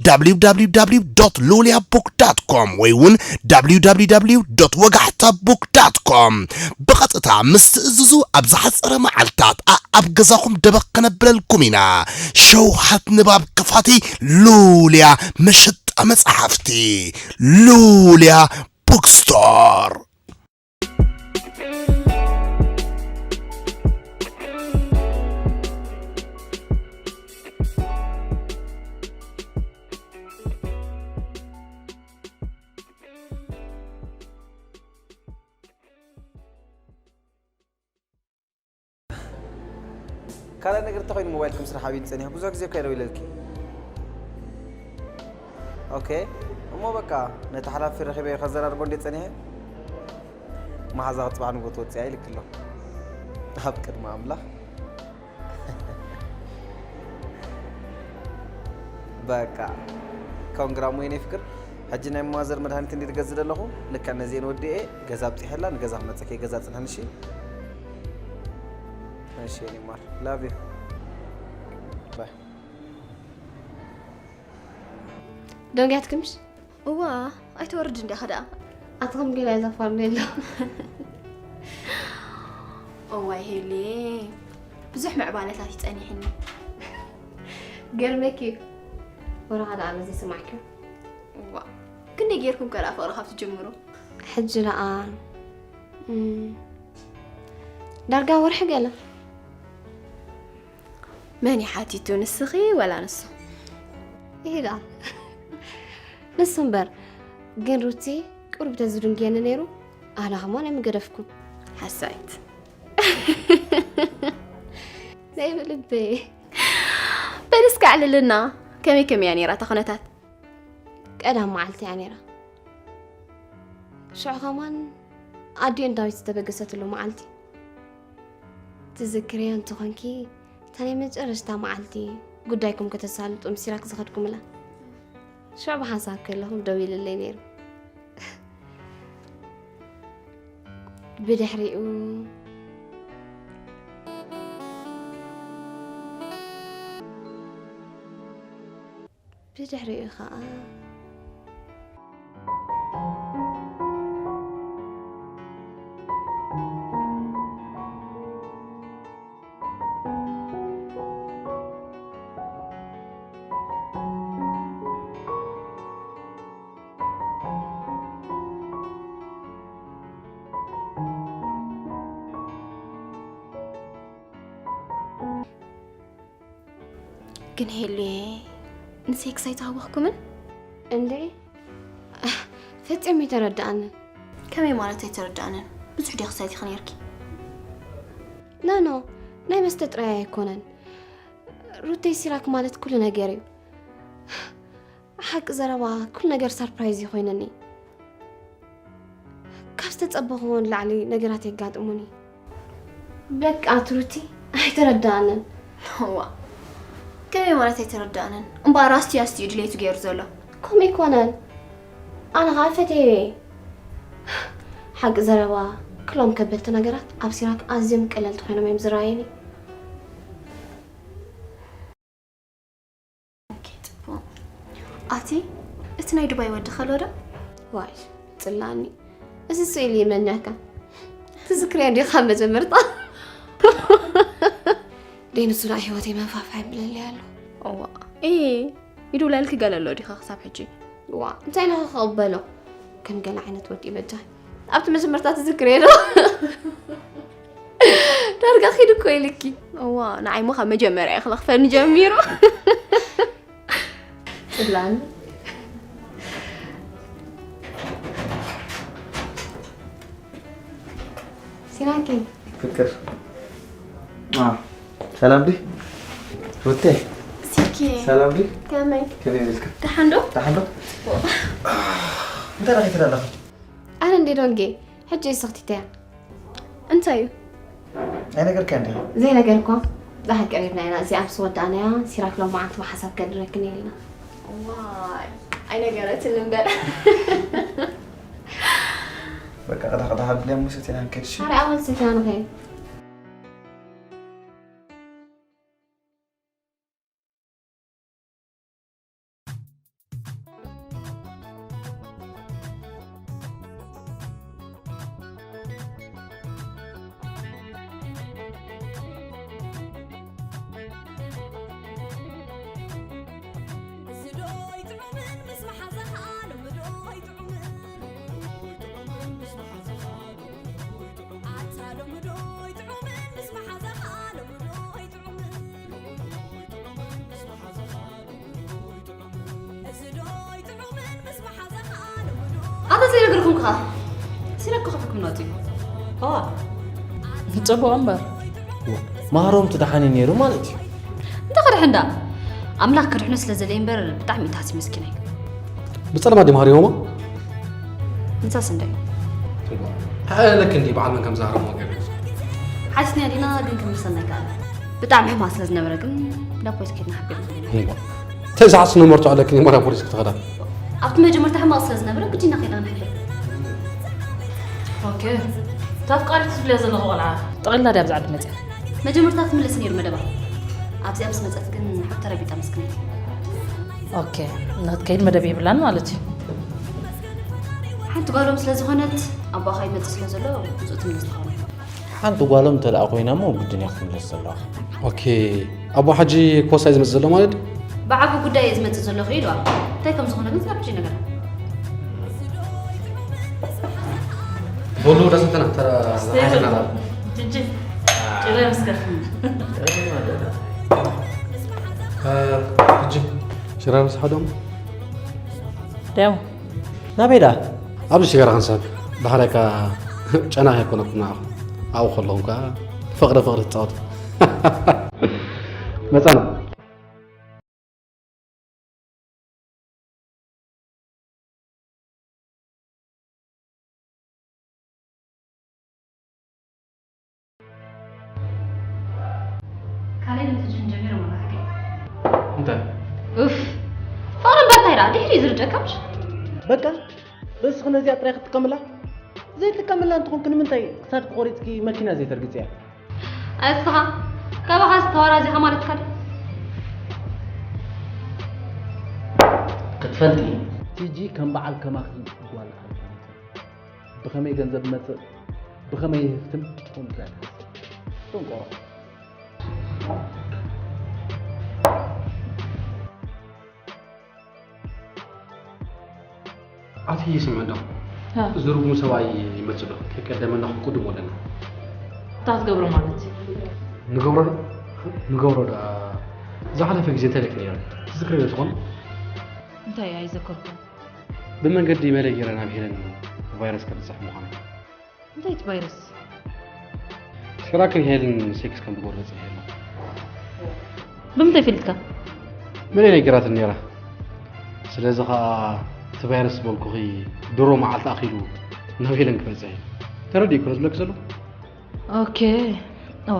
www.luliabook.com ወይ እውን www.ወጋሕታbook.com ብቐጥታ ምስ ትእዝዙ ኣብ ዝሓፀረ መዓልታት ኣብ ገዛኹም ደበኽ ከነብለልኩም ኢና። ሸውሃት ንባብ ከፋቲ ሉልያ መሸጣ መፅሓፍቲ ሉልያ ቡክስቶር። ካልእ ነገር እንተኾይኑ ሞባይልኪ ምስ ረሓብ ኢሉ ጸኒሑ ብዙሕ ግዜ እኮ እየ ደዊለልኪ። ኦኬ እሞ በቃ ነቲ ሓላፊ ረኺበዮ ከዘራርቦ እንዴ ጸኒሐ መሓዛ ክጽባሕ ንጎ ትወጽእ እያ ኢልኪ ኣሎ። ኣብ ቅድሚ ኣምላኽ በቃ ኮንግራ ሞ የኔ ፍቅር። ሕጂ ናይ ማዘር መድሃኒት እንዲ ዝገዝእ ዘለኹ ልክዕ ነዚኤን ወዲኤ ገዛ ኣብፂሐላ ንገዛ ክመፀኪ ገዛ ፅንሕን እሺ። እሺ የኔ ማር love you bye። ደንጊያትክምሽ? እዋ ኣይትወርድ እንዲኻ ደኣ። ኣትኸም ገላ ዘፋርደሎ። እዋይ ሄሌ ብዙሕ ምዕባለታት ይጸኒሕኒ። ገርመኪ ወረኻ ደኣ ነዚ ስማዕኪ። እዋ ክንደይ ጌርኩም ከ ደኣ ፍቕሪ ካብ ትጅምሩ? ሕጂ ደኣ ዳርጋ ወርሒ ገለ። መን እዩ ሓቲቱ ንስኺ ወላ ንሱ? ይሄዳ ንሱ እምበር ግን ሩቲ ቁሩብ ተዝድንግየኒ ነይሩ ኣነ ከማን ኣይምገደፍኩን። ሓሳይት ናይ ብልበይ በል እስከ ኣዕልልና ከመይ ከመይ እያ ነይራ እታ ኩነታት? ቀዳም መዓልቲ እያ ነይራ። ሽዑ ከማን ኣዲኡን ዳዊት ዝተበገሰትሉ መዓልቲ ትዝክርዮ እንተኾንኪ እታ ናይ መጨረሽታ መዓልቲ ጉዳይኩም ከተሳልጡ ምስ ሲራክ ዝኸድኩምላ ሽዑ ብሓንሳብ ከለኹም ደዊልለይ ነይሩ። ብድሕሪኡ ብድሕሪኡ ኸዓ ግን ሄሉየ ንሴክስ ኣይተሃወኽኩምን? እንዴ ፈጺሙ ኣይተረድኣንን። ከመይ ማለት ኣይተረድኣንን? ብዙሕ ድያ ክሳይቲኺ ነይርኪ? ኖ ኖ ናይ መስተ ጥራይ ኣይኮነን። ሩተይ፣ ሲራክ ማለት ኩሉ ነገር እዩ። ሓቂ ዘረባ፣ ኩሉ ነገር ሰርፕራይዝ እዩ ኮይነኒ። ካብ ዝተጸበኽዎ ንላዕሊ ነገራት የጋጥሙኒ። በቃ ትሩቲ፣ ኣይተረዳኣንን። እዋ፣ ከመይ ማለት ኣይተረዳኣንን? እምበኣር ኣስትዩ ኣስትዩ ድሌቱ ገይሩ ዘሎ። ከምኡ ኣይኮነን። ኣነ ኸኣ ፈትየዮ እየ። ሓቂ ዘረባ፣ ኩሎም ከበድቲ ነገራት ኣብ ሲራክ ኣዝዮም ቀለልቲ ኮይኖም እዮም ዝረኣዩኒ። ኦኬ፣ ጽቡቕ። ኣቲ፣ እቲ ናይ ዱባይ ወዲ ከሎ ዶ? ዋይ፣ ጽላኒ። እዚ ስእሊ ይመኛካ። ትዝክርያ እንዲኻ መጀመርታ? ደይ ንሱ ናይ ህይወተይ መንፋፋ ይብለለይ ኣሎ። እዋ፣ እየ፣ ይድውለልኪ ገለ ኣሎ ዲኻ ክሳብ ሕጂ? እዋ፣ እንታይ ኢለ ክቕበሎ? ከም ገለ ዓይነት ወዲ በጃ። ኣብቲ መጀመርታ ትዝክርየ ዶ? ዳርጋ ኺድ እኮ ኢልኪ። እዋ፣ ንዓይ ሞ ካብ መጀመርያ እዩ ክለኽፈኒ ጀሚሩ። ጽላኒ። ሲራኪ። ፍቅር። አ፣ ሰላም ዲ? ሩቴ። ሲኪ። ሰላም ዲ? ከመይ? ከመይ ውዒልካ? ደሓን ዶ? ደሓን ዶ? እንታይ ደኣ ከይትርኢ ኣለኻ? ኣነ እንዴ ዶንጌ፣ ሕጂ ይስኽቲተያ። እንታይ እዩ? ኣይነገርካን ዲኻ? ዘይነገርኳ። ብሓቂ ቀሪብና ኢና። እዚኣ ምስ ወዳእናያ፣ ሲራክ ሎማዓንቲ ብሓሳብ ከድረክን ኢልና። ዋይ፣ ኣይነገረትን እምበር። በቃ፣ ቅዳ፣ ቅዳ ሃብልያ፣ እሞ ሰቲና ንከይድ፣ እሺ? ኣረ፣ ኣወል ሰቲና ንኸይድ። እዚ ዶ ይጥዑምን ምስ መሓዛኻ ሎሚ ዶ ይጥዑምን? ኣታ ሎሚ ዶ ይጥዑምን ምስ መሓዛኻ ሎሚ ዶ ይጥዑምን? ኣታ ዘይነገርኩም ከ? ሲራክ ክሕክም ናቱ እዩ። እዋ። ጽቡቕ እምበር። ማህሮም ትደሓኒ ነይሩ ማለት እዩ። እንታይ ክድሕን ደኣ? ኣምላኽ ክድሕኑ ስለ ዘለየ እምበር ብጣዕሚ እዩ ታሲ መስኪናይ። ብጸልማት ድዩ ማህሪዎሞ? ንሳስ እንታይ? ተሓለለክ እንዲ በዓል መን ከም ዝሃረሞ ገለ። ሓቲትና ዲና ግን ክምልሰና ኣይከኣለን። ብጣዕሚ ሕማቕ ስለ ዝነበረ ግን ናብ ፖሊስ ከይድና ሓቢርና። እንታይ ዝሓስብ መርትዖ ኣለክን እሞ ናብ ፖሊስ ክትኸዳ? ኣብቲ መጀመርታ ሕማቕ ስለ ዝነበረ ግዲና ከይድና ንሕብር። ኦኬ። እታ ኣፍቃሪት ትብልያ ዘለኹ ቆልዓ ጠቕሊላ ድያ ኣብዚ ዓዲ መፅያ? መጀመርታ ክትምለስ ነይሩ መደባ። ኣብዚኣ ምስ መፀት ግን ሓብ ተረቢጣ መስክነይቲ። ኦኬ። እናትከይድ መደብ የብላን ማለት እዩ። ሓንቲ ጓሎም ስለ ዝኾነት ኣቦኻ ይመፅእ ስለ ዘሎ ምስኡ ትምለስ ትኸውን። ሓንቲ ጓሎም እንተ ደኣ ኮይና እሞ ግድን እያ ክትምለስ ዘለዋ። ኦኬ፣ ኣቦ ሓጂ ኮሳ እዩ ዝመጽእ ዘሎ ማለት ድዩ? ብዓቢ ጉዳይ እየ ዝመጽእ ዘለኹ ኢልዋ። እንታይ ከም ዝኾነ ግን ስጋብ ሕጂ ይነገራ። በሉ ወደ ሰተና፣ ተራ-፣ ዝሓሸና ላል። ጅጂ፣ ጭረ ምስከፍ። እ፣ ጅጂ፣ ሽረ ምስ ሓዶም። ደው። ናበይ ደኣ? ኣብዚ ሽጋራ ክንሰብ፣ ዳሕራይ ከኣ ጨና ከይኮነኩም ንዓኹም። ኣብኡ ከለኹም ከኣ ፍቕሪ ፍቕሪ ትጻወቱ። መጻና። ካልእ ንትጅን ጀሚሮም ኣለሓቂ። እንታይ? ኡፍ። ፍቕሪ እምበር እንታይ ደኣ? ድሕሪ እዩ ዝርደካ ምሽ? በቃ፣ በስኺ ነዚኣ ጥራይ ክትጥቀምላ? ዘይትጥቀምላ እንትኾንኪ ንምንታይ ክሳድኪ ቆሪፅኪ መኪና ዘይተርግፅያ? ኣስኻ፣ ካባኻስ ተዋራዚኻ ማለትካ ድዩ? ክትፈልጢ። ቲጂ ከም በዓል ከማኺ ጓል ኣይፈልጥን። ብኸመይ ገንዘብ ይመጽእ፣ ብኸመይ ይህፍትም፣ ጥንቁቕ እያ ትሓስብ። ጥንቆሮ። ኣቲ ስምዕ እንዶ፣ ሃ። እዚ ርጉም ሰብኣይ ይመጽእ ኣሎ። ከይቀደመና ክንቅድሞ ኣለና። እንታይ ክትገብሮ ማለት? ንገብሮ ዶ? ንገብሮ ዶ? ዝሓለፈ ግዜ እንታይ ኢለኪ ነይረ? ትዝክሪ ዶ ትኾን? እንታይ ኣይዘከርኩን። ብመንገዲ መለይ ገይረ ናብ ሄለን ቫይረስ ከብጽሕ ምዃኑ። እንታይ እቲ ቫይረስ? ራክን ሄልን ሴክስ ከም ዝጎረጸ ሄለን ብምንታይ ፈልጥካ? መለይ ነጊራትኒ ነይራ። ስለዚ ኸኣ እቲ ቫይረስ ዝበልኩኺ ድሮ መዓልቲ ኣኺሉ ናብ ሄለን ክበጽሕ እዩ። ተረዲእኩ ዶ ዝብለኪ ዘለኹ? ኦኬ። እዋ።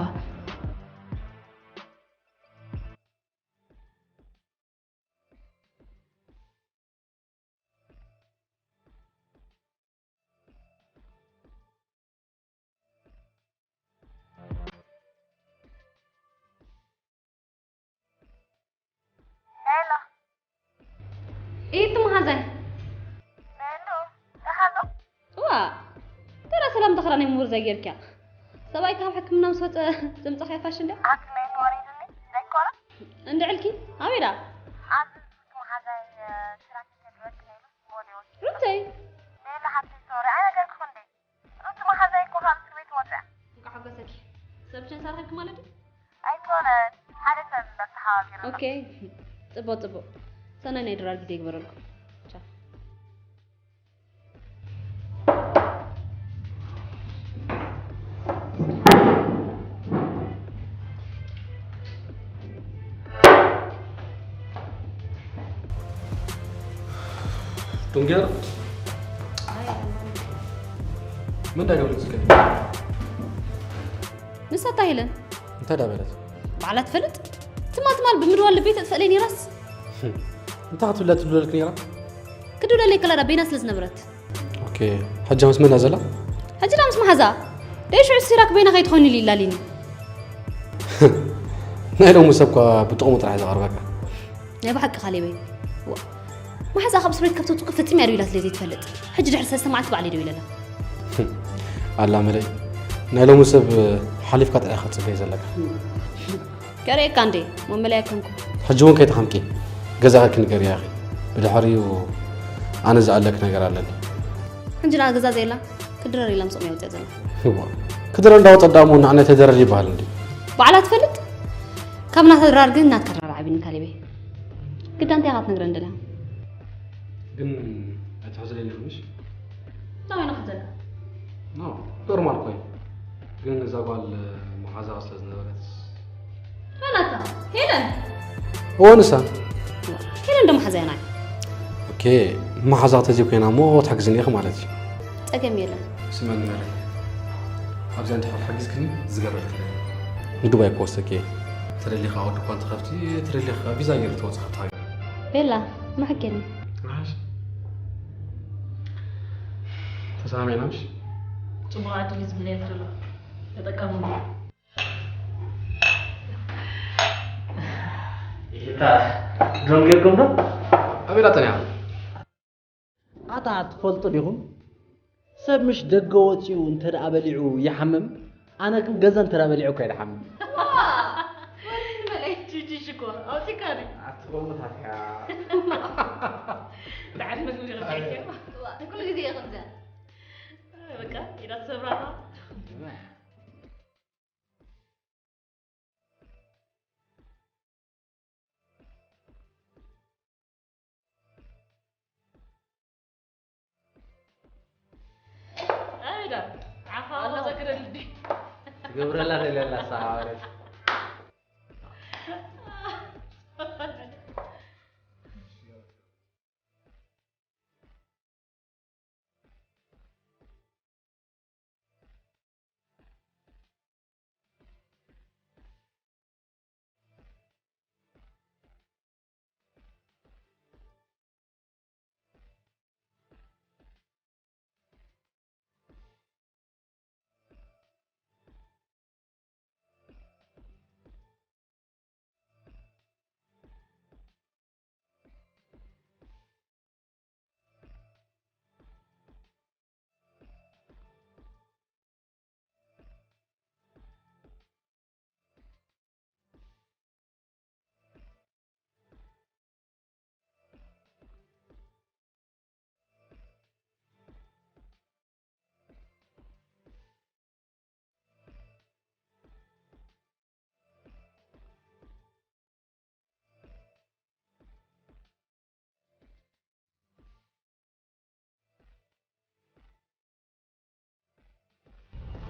ሄሎ። ኢቲ መሓዛይ። ሄሎ። ደሓን ዶ? እዋ። ተራ ሰላም ተኽራ ናይ ምሁር ዘይጌርክያ። ሰብኣይ ካብ ሕክምና ምስ ወፀ ዘምፀኽያ ፋሽን ድያ? ሓክመይ ወሪዱኒ ዘይኮነ? እንድዕልኪ ኣበይ ደኣ? ኣብዚ መሓዛይ ትራፊክ የድረስ ነይሩ። ሩተይ። ሌላ ሓብተይ ሶሪ ኣይነገርኩኹ እንዴ? ሩቲ መሓዛይ እኮ ካብ እስር ቤት ወፅያ። እንኳዕ ሓጎሰኪ። ሰብ ቻንስ ኣረኺብኪ ማለት እዩ? ኣይኮነን፣ ሓደ ሰብ እምበር ተሓባቢሩ። ኦኬ፣ ጽቡቕ ጽቡቕ። ሰናይ ናይ ድራር ግዜ ይግበረልኩም። ቻው። ዱንጌር ምን ዳይደውል ዝከ ንሳ እታ ሄለን እንታይ ዳበለት? ባዕላ ትፈልጥ። ትማል ትማል ብምድዋል ልበይ ተጥፈለይ ነይራስ። እንታይ ክትብለ ትብለልክ ነይራ? ክድውለለይ ከላ ዳ በይና ስለ ዝነበረት። ኦኬ፣ ሕጂ ምስ መን እያ ዘላ? ሕጂ ዳ ምስ መሓዛ። ደይ ሽዑ ሲራክ በይና ከይትኾኒ ኢሉ ኢላሊኒ። ናይ ሎሚ ሰብ እኳ ብጥቕሙ ጥራሕ እዩ ዘቐርበካ። ናይ ብሓቂ ካሌበይ። ዋ። መሓዛ ካብ እስር ቤት ከብተውፅኡ ፈፂም እያ ደው ኢላ ስለ ዘይትፈልጥ። ሕጂ ድሕሪ ሰለስተ መዓልቲ ባዕለይ ደው ኢለላ። ኣላ መለይ። ናይ ሎሚ ሰብ ሓሊፍካ ጥራሕ ኢኻ ትፅበይ ዘለካ። ከርእየካ እንዴ? መመለያ ኣይኮንኩ። ሕጂ እውን ከይተኸምኪ ገዛኻ ክንገርያ ኢኺ። ብድሕሪኡ ኣነ ዝኣለክ ነገር ኣለኒ። ሕጂ ደኣ ገዛ ዘየላ ክድረር ኢላ ምስኦም እያ ወፅያ ዘላ። እዋ፣ ክድረር እንዳወፀ ደኣ እሞ ንዓና ተደረር ይበሃል እንዴ? ባዕላ ትፈልጥ? ካብ ናታ ድራር ግን ናትካ ድራር ዓቢኒ ካሌበይ። ግዳ እንታይ ኢኻ ትነግረን ደላ? ግን ኣይትሕዝለኒ ኢኺ ምሽ? እንታይ ኮይና ክትዘካ? ኖ፣ ኖርማል እኮ እዩ። ግን እዛ ጓል መሓዛኻ ስለ ዝነበረት። መናታ? ሄለን? እዎ፣ ንሳ። ሄለን ዶ መሓዛይ ናይ? ኦኬ፣ መሓዛ ተዘይ ኮይና እሞ ትሕግዝኒ ኢኺ ማለት እዩ። ጸገም የለን። ስመኒ መለይ። ኣብዚኣ እንድሕር ሓጊዝክኒ ዝገበርክለይ። ንዱባይ እኮ ወሰድክየ። ተደሊኻ ወዲ እኳ እንተኸፍቲ፣ ተደሊኻ ቪዛ ገይሩ ተወጽእ ካብቲ ሃገር። ቤላ፣ መሐኬኒ። መሓሽ። ተሰማሚዕና ምሽ? ጽቡቕ ዕድል እዩ ዝምነየልኪ ዘሎ። ተጠቀምሉ። ይታ ድሮን ጌርኩም ዶ? ኣበይ ዳተን እያ? ኣታ ትፈልጡ ዲኹም? ሰብ ምሽ ደገ ወፂኡ እንተ ደኣ በሊዑ ይሓምም፣ ኣነ ግን ገዛ እንተ ደኣ በሊዑ እኳ ይድሓምም። ወሪድ ንበለይ፣ ጂጂ ሽኮር፣ ኣውፂእካ ድዩ? ኣቲ ከምኡ ታትያ። ብዓል ምግቢ ክበልዕ እዩ። ዋ፣ ኩሉ ግዜ እየ ከምዚኣ። በቃ፣ ኢዳ ትሰብራታ። ኣይዳ፣ ዓኻ ኣሎ። ዘግረል እንዲ። ትገብረላ ደልያ ኣላ፣ ሳዋ ማለት።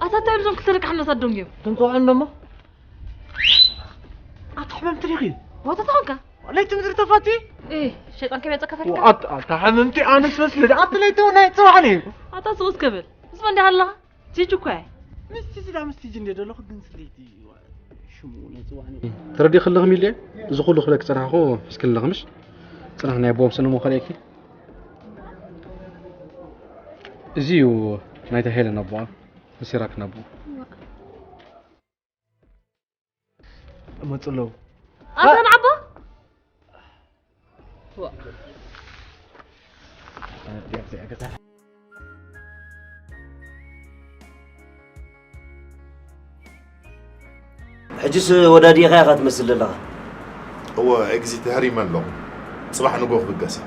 ኣታ እንታይ እዮም እዞም ክልተ ደቂ ሓንሳት ደንጊዮም? ትንጽውዖም ደሞ? ኣታ ሕመምቲ ዲኺ? ዋታ ተኾንካ? ለይቲ ምድሪ ተፋቲ? እ፣ ሸይጣን ከመይ ጸካ ፈሪካ? ኣታ ሕመምቲ ኣነስ መስለ ኣቲ ለይቲ ናይ ጽባሕ ነይ። ኣታ ስኡስ ከብል። ምስ መን ዲኻ ኣለኻ? ቲጂ እኮ እየ። ምስቲ ዝዳ ምስቲ ጅ እንደ ደለኹ ግን ስለይቲ ሽሙ ናይ ጽባሕ ነይ። ተረዲእኺ ኣለኺ ሚልየ? እዚ ኩሉ ክብለኪ ጸናሕኩ፣ እስኪ ኣለኺ ምሽ? ጽናሕ ናይ ኣቦኦም ስንሞ ከርእየኪ። እዚ እዩ ናይታ ሄለን ኣቦኣ፣ ሲራክ ናቦ። መጽለው። ኣታ ንዓባ? ዋ። ሕጅስ ወዳዲኻ ኢኻ ትመስል ዘለኻ። እወ፣ ኤግዚት ተህሪመ ኣለኹ። ጽባሕ ንግሆ ክብገስ እየ።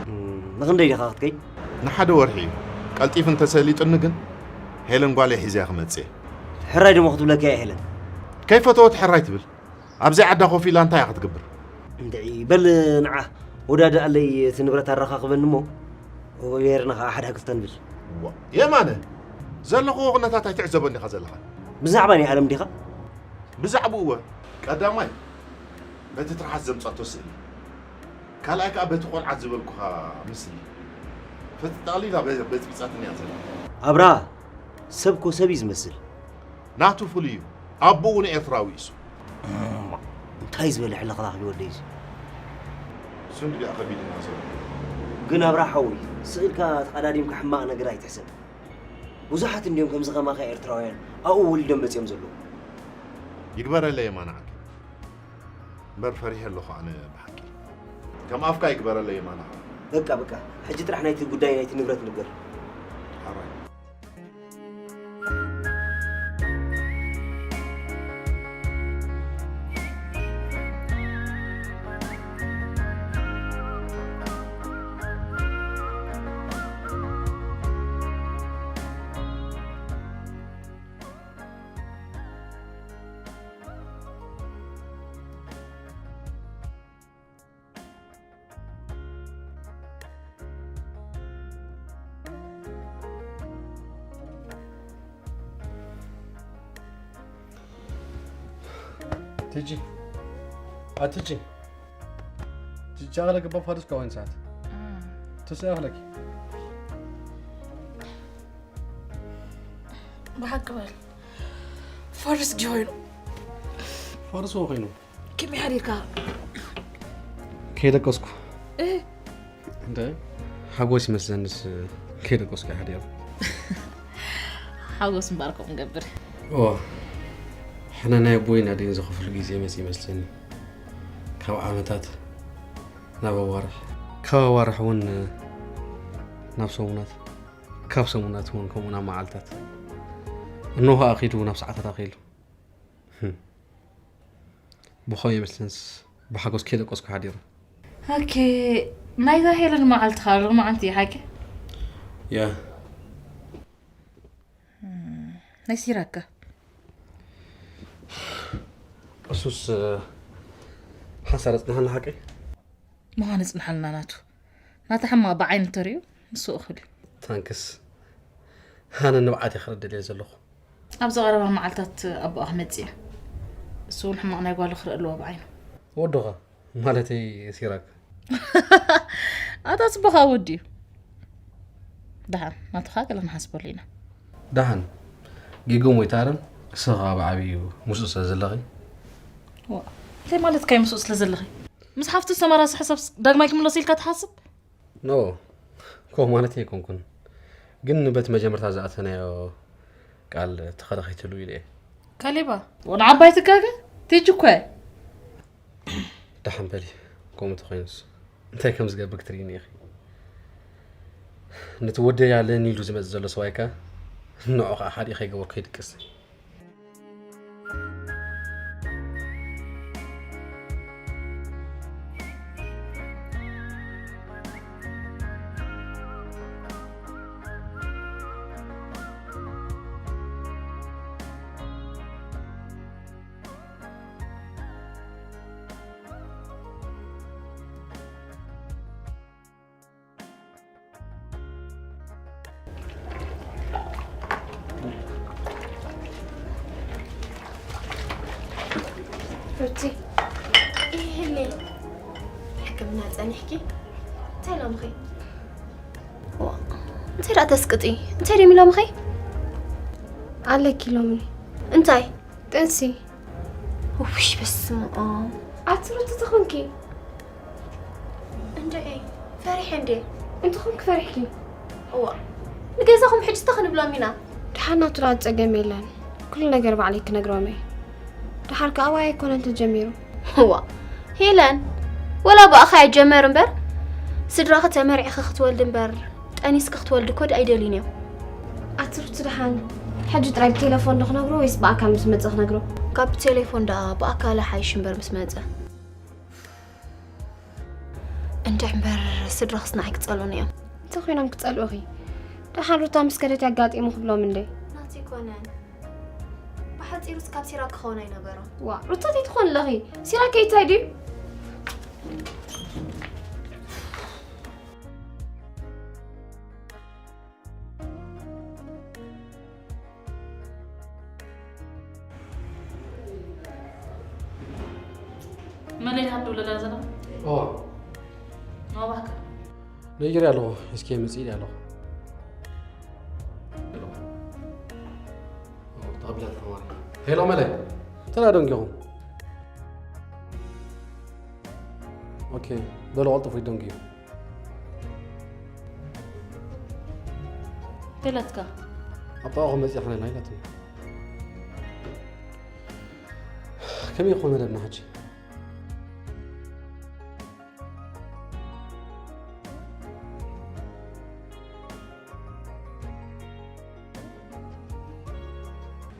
እም፣ ንኽንደይ ዲኻ ክትከይድ? ንሓደ ወርሒ እዩ። ቀልጢፉ እንተሰሊጡኒ ግን ሄለን ጓለይ ሒዘያ ክመጽእ እየ። ሕራይ ደሞ ክትብለካ እያ ሄለን። ከይፈተወት ሕራይ ትብል። ኣብዘይ ዓዳ ኮፍ ኢላ እንታይ እያ ክትገብር? እንድዒ፣ በል ንዓ፣ ወዳዲ ኣለይ እቲ ንብረት ኣረኻኽበኒ እሞ፣ ጌርና ኸዓ ሓድሓግፍታ ንብል። ዋ፣ የማነ፣ ዘለኽዎ ኩነታት ኣይትዕዘቦን ዲኻ ዘለኻ? ብዛዕባ ናይ ዓለም ዲኻ? ብዛዕባኡ እወ። ቀዳማይ፣ በቲ ትርሓስ ዘምጻቶ ስእሊ። ካልኣይ ከኣ በቲ ቆልዓት ዝበልኩኻ ምስሊ። ፈቲ ጠቕሊላ በ-፣ በጽቢጻትኒ እያ ዘላ። ኣብርሃ፣ ሰብ እኮ ሰብ እዩ ዝመስል። ናቱ ፍሉይ እዩ። ኣቦኡ እውን ኤርትራዊ እዩ እሱ። እም፣ እንታይ ዝበለ ሕልኽላኽ እዩ ወደይ እዚ። ስንዱ ድኣ ከቢድና ዘሎ። ግን ኣብርሃ ሓወይ፣ ስቕ ኢልካ ተቐዳዲምካ ሕማቕ ነገር ኣይትሕሰብ። ብዙሓት እንድዮም ከምዚ ከማኻ ኤርትራውያን ኣብኡ ወሊዶም መጺኦም ዘለዉ። ይግበረለይ የማነ ዓርከይ። እምበር ፈሪሐ ኣለኹ ኣነ ብሓቂ። ከም ኣፍካ ይግበረለይ የማነ ዓርከይ። በቃ፣ በቃ። ሕጂ ጥራሕ ናይቲ ጉዳይ ናይቲ ንብረት ንገር። ሓራይ። ትጂ። ኣትጂ። ትጂ፣ ሻቕለ ግባ ፋዱስ ከወን ሰዓት። እም። ትስእ ኣኽለኪ። ብሓቂ በል። ፋዱስ ጊ ኮይኑ። ፋዱስ ሆ ኮይኑ። ከመይ ሓዲርካ? ከይደቀስኩ። እ? እንተ ሓጎስ ይመስለንስ ከይደቀስኩ እየ ሓዲረ። ሓጎስ እምበኣር ከምኡ ንገብር። ኦ፣ ሕነ ናይ ኣቦይን ኣደይን ዝኸፍሉ ግዜ መጽእ ይመስለኒ። ካብ ዓመታት ናብ ኣዋርሕ፣ ካብ ኣዋርሕ እውን ናብ ሰሙናት፣ ካብ ሰሙናት እውን ከምኡ ናብ መዓልታት። እንሆ ኣኺዱ ናብ ሰዓታት ኣኺሉ። ህም። ብኸመይ ይመስለንስ ብሓጎስ ከይደቀስኩ ሓዲረ። ኦኬ፣ ናይዛ ሄለን መዓልቲ ኸኣ ሎማዓንቲ እዩ ሓቂ? ያ። እም፣ ናይ ሲራክ ከ? እሱስ፣ እ፣ ሓንሳብ ኣጽንሓና ሓቂ? ምዃን እጽንሓልና ናቱ። ናታ ሕማቕ ብዓይኑ ተርእዩ፣ ንሱ እኹል እዩ። ታንክስ። ኣነ ንብዓት እየ ክርድእ እየ ዘለኹ። ኣብዚ ቀረባ መዓልታት ኣቦኣ ክመጽእ እዩ። እሱ እውን ሕማቕ ናይ ጓሉ ክርኢ ኣለዎ ብዓይኑ። ወዱኻ? ማለተይ ሲራክ። ኣታ ጽቡቕ ወዲ እዩ። ደሓን፣ ናቱ ኸኣ ገለ ንሓስበሉ ኢና። ደሓን። ጌጎ ሞይታ ኣረም፣ ንስኺ ኸኣ ብዓብዩ ምስኡ ስለ ዘለኺ። ዋ፣ እንታይ ማለትካ እዩ ምስኡ ስለ ዘለኺ? ምስ ሓፍቱ ዝተመራሰ ሕሳብ ዳግማይ ክምለሶ ኢልካ ትሓስብ? ኖ፣ ከምኡ ማለት ኣይኮንኩን። ግን በቲ መጀመርታ ዝኣተናዮ ቃል ተኸላኺትሉ ኢለ እየ። ካሌባ፣ ንዓባይ ትጋገ? ቲጂ እኮ እየ። ደሓን በሊ፣ ከምኡ እንተኾይኑስ እንታይ ከም ዝገብር ክትርእይኒ ኢኺ። ነቲ ወደይ ኣለኒ ኢሉ ዝመጽእ ዘሎ ሰብኣይ ከኣ ንዑ ከኣ ሓዲኡ ከይገበርኩ ከይድቅስ። ሩቲ፣ ይህሊ ሕክምና ጸኒሕኪ? እንታይ ኢሎምኺ? ዋ፣ እንታይ ደኣ ተስቅጢ? እንታይ ድዮም ኢሎምኺ? ኣለኪ ኢሎምኒ። እንታይ? ጥንሲ። ውይ፣ በስመ ኣብ። ኣቲ ሩቲ ተኾንኪ? እንድዒ፣ ፈሪሐ እንድየ። እንተኾንኪ ፈሪሕኪ? እዋ፣ ንገዛኹም ሕጂ እንታይ ክንብሎም ኢና? ደሓን ናቱ ደኣ ጸገም የለን። ኩሉ ነገር ባዕለይ ክነግሮም እየ። ደሓር ከኣ ዋይ ኣይኮነን ተጀሚሩ። እዋ፣ ሄለን፣ ወላ ብኣኻ ይጀመር እምበር፣ ስድራኺ ተመርዒኺ ክትወልዲ እምበር፣ ጠኒስኪ ክትወልዲ እኮ ኣይደልዩን እዮም። ኣቲ ሩቲ ደሓን፣ ሕጂ ጥራይ ብቴሌፎን ዶ ክነግሮ ወይስ ብኣካል ምስ መጸ ክነግሮ? ካብ ብቴሌፎን ደኣ ብኣካል ይሓይሽ እምበር ምስ መጸ። እንድዒ እምበር ስድራኽስ ንዓይ ክጸልኡኒ እዮም። እንታይ ኮይኖም ክጸልኡኺ? ደሓን ሩታ ምስ ከደት ኣጋጢሙ ክብሎም እንዴ? ናተይ ኣይኮነን። ብሓጺሩስ ካብ ሲራክ ክኸውን ኣይነበሮን። ዋ፣ ሩታ እንታይ ትኾን ኣለኺ? ሲራክ ከይታይ ድዩ? መለይ ሃብ ደውለላ ዘላ? ኦ። ናባካ። ነይረ ኣለኹ፣ እስኪ መጽእ ኢለ ኣለኹ። ኦ፣ ተቐቢላ ተማሪ። ሄሎ መለይ፣ እንታይ ደንጊኹም? ኦኬ፣ በሉ ቀልጥፉ ይደንግዩ። ተላትካ። ኣብ ጥቓኹም መጺኣ ሓለና ኢላትኒ። ከመይ ይኾን መደብና ሕጂ?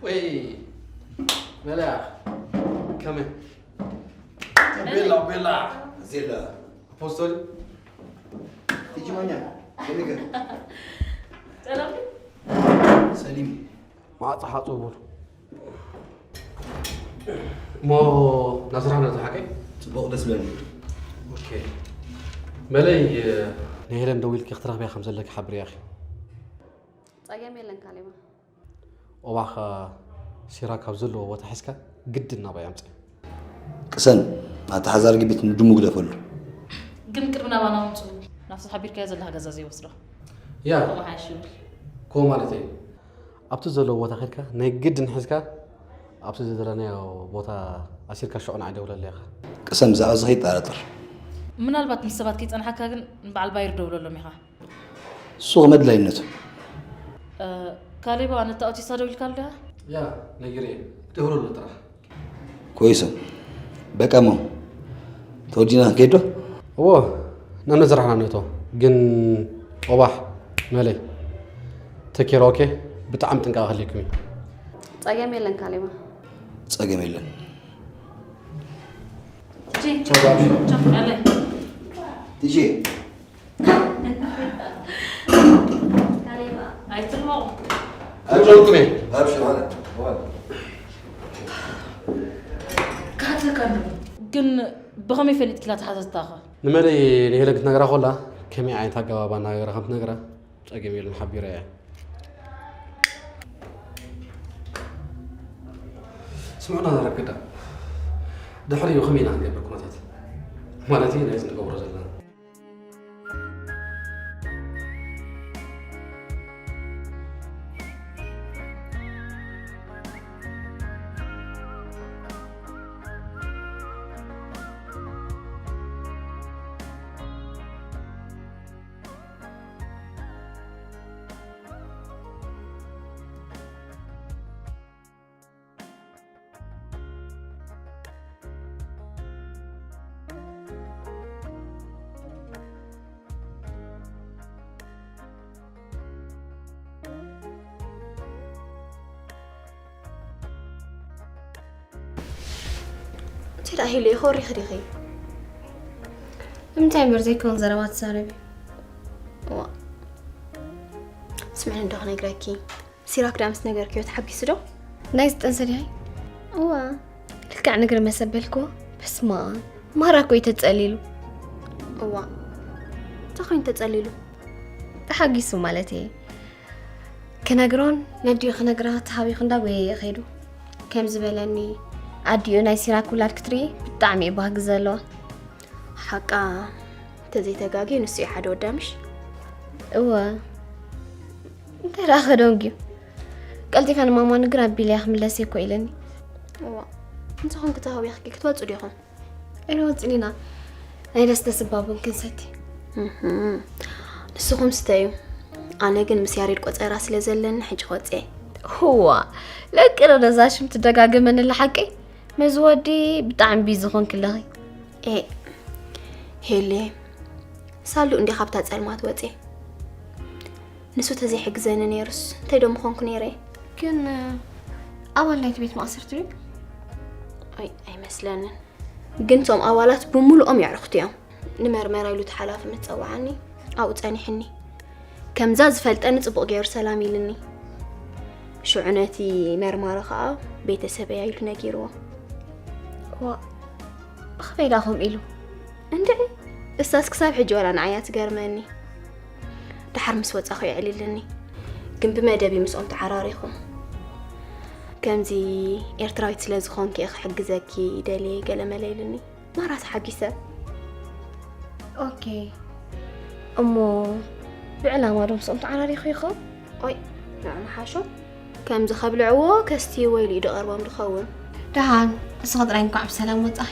ወይ፣ መለያ፣ ከመይ? ቤላ፣ ቤላ። ዜላ። ኣፖስቶል። ቲጂ ማኛ፣ ከመይ ገ? ሰላም። ሰሊም። ማዕጾ ሓጹ በሉ። እሞ ናብ ስራሕ ነው ዝሓቀይ? ጽቡቕ፣ ደስ ይብለኒ። ኦኬ። መለይ፣ ንሄለን ደዊልኪ ክትረኽብያ ከም ዘለኪ ሓብርያ ኢኺ። ጸገም የለን ካሌባ። ኦባኻ ሲራ ካብ ዘለዎ ቦታ ሒዝካ ግድን ናባይ ኣምጽእ። ቅሰን፣ ኣተሓዛሪ ግቢት ንድሙ ግደፈሉ። ግን ቅድሚ ናባና ምምጽኡ ናብቲ ሓቢርካዮ ዘለኻ ገዛ ዘይወስዶ። ያ። ከምኡ ሓይሽ ይብል። ከምኡ ማለት እዩ። ኣብቲ ዘለዎ ቦታ ከድካ ናይ ግድን ሒዝካ ኣብቲ ዝደለናዮ ቦታ ኣሲርካ ሽዑ ንዓይ ደውለለይ ኢኻ። ቅሰን፣ ብዛዕባ እዚ ከይጠራጠር። ምናልባት ምስ ሰባት ከይጸንሓካ ግን ንበዓል ባይር ደውለሎም ኢኻ። እሱ ከም ኣድላይነቱ። እ፣ ካሌባ፣ ነታ ኣውቲስታ ደዊልካሉ ዲኻ? ያ፣ ነጊረዮ። ደውለሉ ጥራሕ። ኮይሱ፣ በቃ እሞ፣ ተወዲና ክንከይድ ዶ? እዎ፣ ናብ ስራሕና ንእቶ። ግን ኦባሕ፣ መለይ፣ ተኬር ኦኬ፣ ብጣዕሚ ጥንቃቐ ከድልየኩም እዩ። ጸገም የለን ካሌባ። ጸገም የለን። ጂ፣ ቻው፣ ባቢ። ቻው፣ መለይ። ቲጂ። ኣይትልመቑ። ኣጆኩም እየ። ኣብሽር፣ ማለት፣ ማለት። ክሓተካ ኣለዎ። ግን ብኸመይ ፈሊጥኪ ኢላ ተሓተትካኸ? ንመለይ ንሄለን ክትነግራ ኮላ፣ ከመይ ዓይነት ኣገባብ ኣነጋግራ ከም ትነግራ ጸገም የለን፣ ሓቢረ እየ። ስምዑና፣ ዘረግዳ ድሕሪኡ ከመይ ኢና ክንገብር ኩነታት? ማለት እዩ፣ ናይዚ ንገብሮ ዘለና። እንታይ ደኣ ሄሉ፣ ኮሪኺ ዲኺ? ንምንታይ እምበር ዘይከውን ዘረባ ትዛረቢ? እዋ፣ ስምዒ እንዶ ክነግረኪ። ሲራክ ደኣ ምስ ነገርክዮ ተሓጊሱ ዶ? ናይ ዝጠንሰ ዲሃይ? እዋ። ልክዕ ንግሪ መሰበልክዎ? በስመ ኣብ። ማራ እኮ እዩ ተጸሊሉ። እዋ። እንታይ ኮይኑ ተጸሊሉ? ተሓጊሱ ማለት እየ። ክነግሮን ነዲኡ ክነግራ ተሃቢኹ እንዳጎየ እየ ከይዱ። ከም ዝበለኒ፣ ኣዲኡ ናይ ሲራክ ውላድ ክትርኢ ብጣዕሚ እዩ ባህጊ ዘለዋ። ሓቃ፣ ተዘይተጋግየ ንሱ እዩ ሓደ ወዳ ምሽ? እወ። እንታይ ደኣ ከደንግዩ? ቀልጢፈ ንማማ ንግር ኣቢለያ ክምለስ እየ እኮ ኢለኒ። እዋ፣ እንተኾን ክተሃውያኽኪ ክትወፁ ዲኹም? ኣይንወፅን ኢና። ናይ ደስ ደስ እባ ቡን ክንሰቲ። እህም። ንስኹም ስተዩ። ኣነ ግን ምስ ያሬድ ቆፀራ ስለ ዘለኒ ሕጂ ክወፅእ እየ። ህዋ፣ ለቂ ዶ ነዛ ሽም ትደጋግመንላ ሓቂ? ነዚ ወዲ ብጣዕሚ ቢዚ ኾንኪ ኣለኺ። ኤ፣ ሄሌ፣ ሳሉ እንዴ ካብታ ጸልማት ወጼ። ንሱ ተዘይሕግዘኒ ነይሩስ፣ እንታይ ዶ ምኾንኩ ነይረ? ግን፣ ኣባል ናይቲ ቤት ማእሰርቲ ድዩ? ኣይ፣ ኣይመስለንን። ግን እቶም ኣባላት ብምሉኦም የዕርኽቱ እዮም። ንመርመራ ኢሉ እቲ ሓላፊ ምስ ጸውዓኒ፣ ኣብኡ ጸኒሕኒ። ከምዛ ዝፈልጠኒ ጽቡቕ ገይሩ ሰላም ኢልኒ። ሽዑ ነቲ መርማሪ ኸኣ ቤተሰበይ ኢሉ ነጊርዎ። ዋእ፣ ብኸመይ ደኣ ከምኡ ኢሉ? እንድዒ፣ እሳስ ክሳብ ሕጂ ዋላ ንዓይ እያ ትገርመኒ። ደሓር ምስ ወጻኹ የዕሊልኒ። ግን ብመደብ እዩ ምስኦም ተዓራሪኹ። ከምዚ ኤርትራዊት ስለ ዝኾንኪ እየ ክሕግዘኪ ደልየ ገለመለ ኢሉኒ። ማራ ተሓጒሰ። ኦኬ። እሞ ብዕላማ ዶ ምስኦም ተዓራሪኹ ይኸውን? ኦይ፣ ንዕኡ ምሓሾ። ከምዚ ከብልዕዎ ከስትይዎ ኢሉ እዩ ድቐርቦም ድኸውን። ደሓን፣ ንስኺ ጥራይ እንኳዕ ብሰላም ወጻኺ።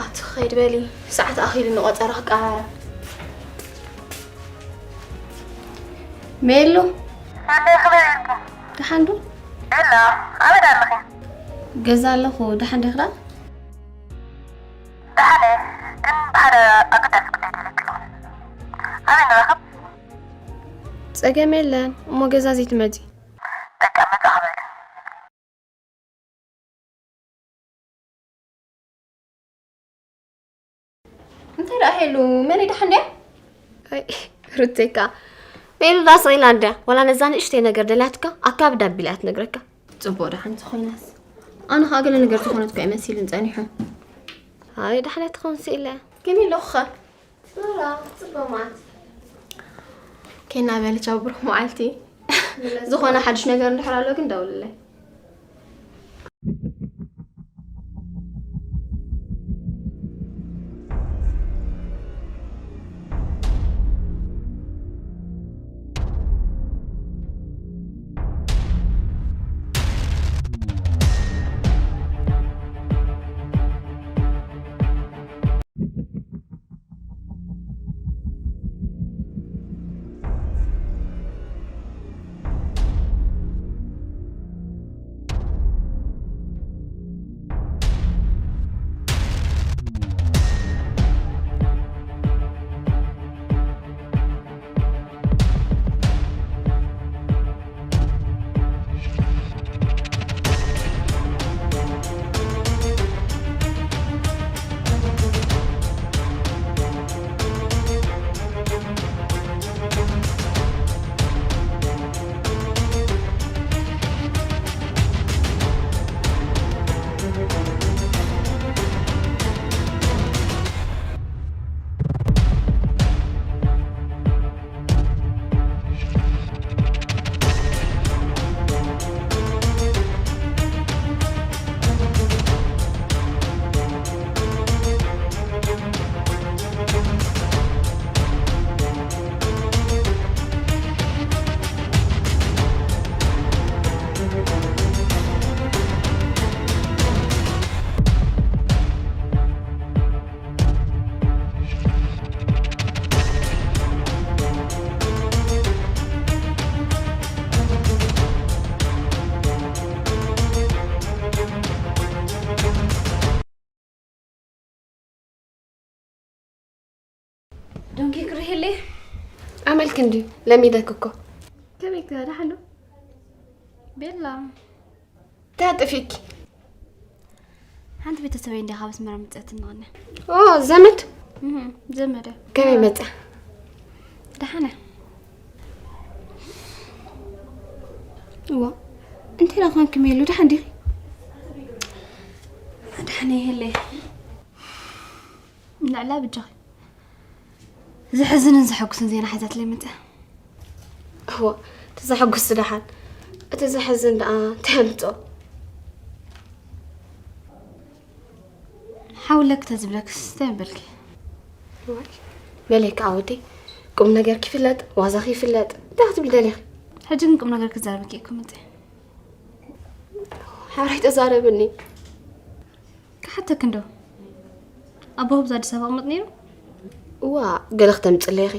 ኣቲ ኸይድ በሊ፣ ሰዓት ኣኺሉ ንቆጸራ ክቀራረብ። ሜሉ። ኣደ፣ ከመይ ኢልኪ? ደሓን ዶ? ኤላ፣ ኣበይ ኣለኺ? ገዛ ኣለኹ፣ ደሓን ዲኺ ደኣ? ደሓን እየ፣ ግን ብሓደ ኣገዳሲ ጉዳይ ደልየኪ ኣለኹ። ኣበይ ንራኸብ? ጸገም የለን፣ እሞ ገዛ ዘይትመጺ? በቃ፣ መጻ ክበል። እንታይ ደኣ ሄሉ፣ መን ደሓን ድያ? ኣይ፣ ሩተይ ከኣ። ሜሉ ዳስ ኢላ እንድያ፣ ዋላ ነዛ ንእሽተይ ነገር ደልያትካ፣ ኣካብዳ ኣቢላ እያ ትነግረካ። ጽቡቕ ደሓን ተኾይናስ። ኣነ ኸኣ ገለ ነገር ዝኾነት እኮ ኣይመሲልን ጸኒሑ። ኣይ፣ ደሓን እያ ትኸውን ስኢላ እያ። ከመይ ኣለኹ ኸ? ኖራ፣ ጽቡቕ መዓልቲ። ኬና በሊ ቻው፣ ብሩኽ መዓልቲ። ዝኾነ ሓድሽ ነገር እንድሕር ኣሎ ግን ደውልለይ። ዶንኪ ክርህሌ ኣመልክ እንድዩ ለሚደክ እኮ። ከመይ ከ ደሓን ዶ? ቤላ። እንታይ ኣጥፊእኪ? ሓንቲ ቤተሰበይ እንዲያ ካብ ኣስመራ መጸት እንኾነ። ኦ፣ ዘመድ? እህ፣ ዘመደ። ከመይ መጸ? ደሓነ። እዋ፣ እንታይ ደኣ ኾንኪ ሜሉ፣ ደሓን ዲኺ? ደሓነ የለ። ንዕላ ብጃኺ። ዘሕዝንን ዘሐጉስን ዜና ሒዛትለይ መጸ። እዋ፣ እቲ ዘሐጉስ ደሓን፣ እቲ ዘሕዝን ደኣ እንታይ ኣምጾ? ሓውለክ ተዝብለክ ስታይ በልኪ። መለይ ከዓ ወደይ፣ ቁም ነገር ክፍለጥ ዋዛ ክፍለጥ እንታይ ክትብል ደሊኺ? ሕጂ ግን ቁም ነገር ክዛረበኪ እኮ መፅእ። ሓራይ ተዛረብኒ። ክሓተክ እንዶ ኣቦ ህብዛ ኣዲስ ኣበባ ቅመጥ ነይሩ? እዋ፣ ገለ ክተምፅለይኺ?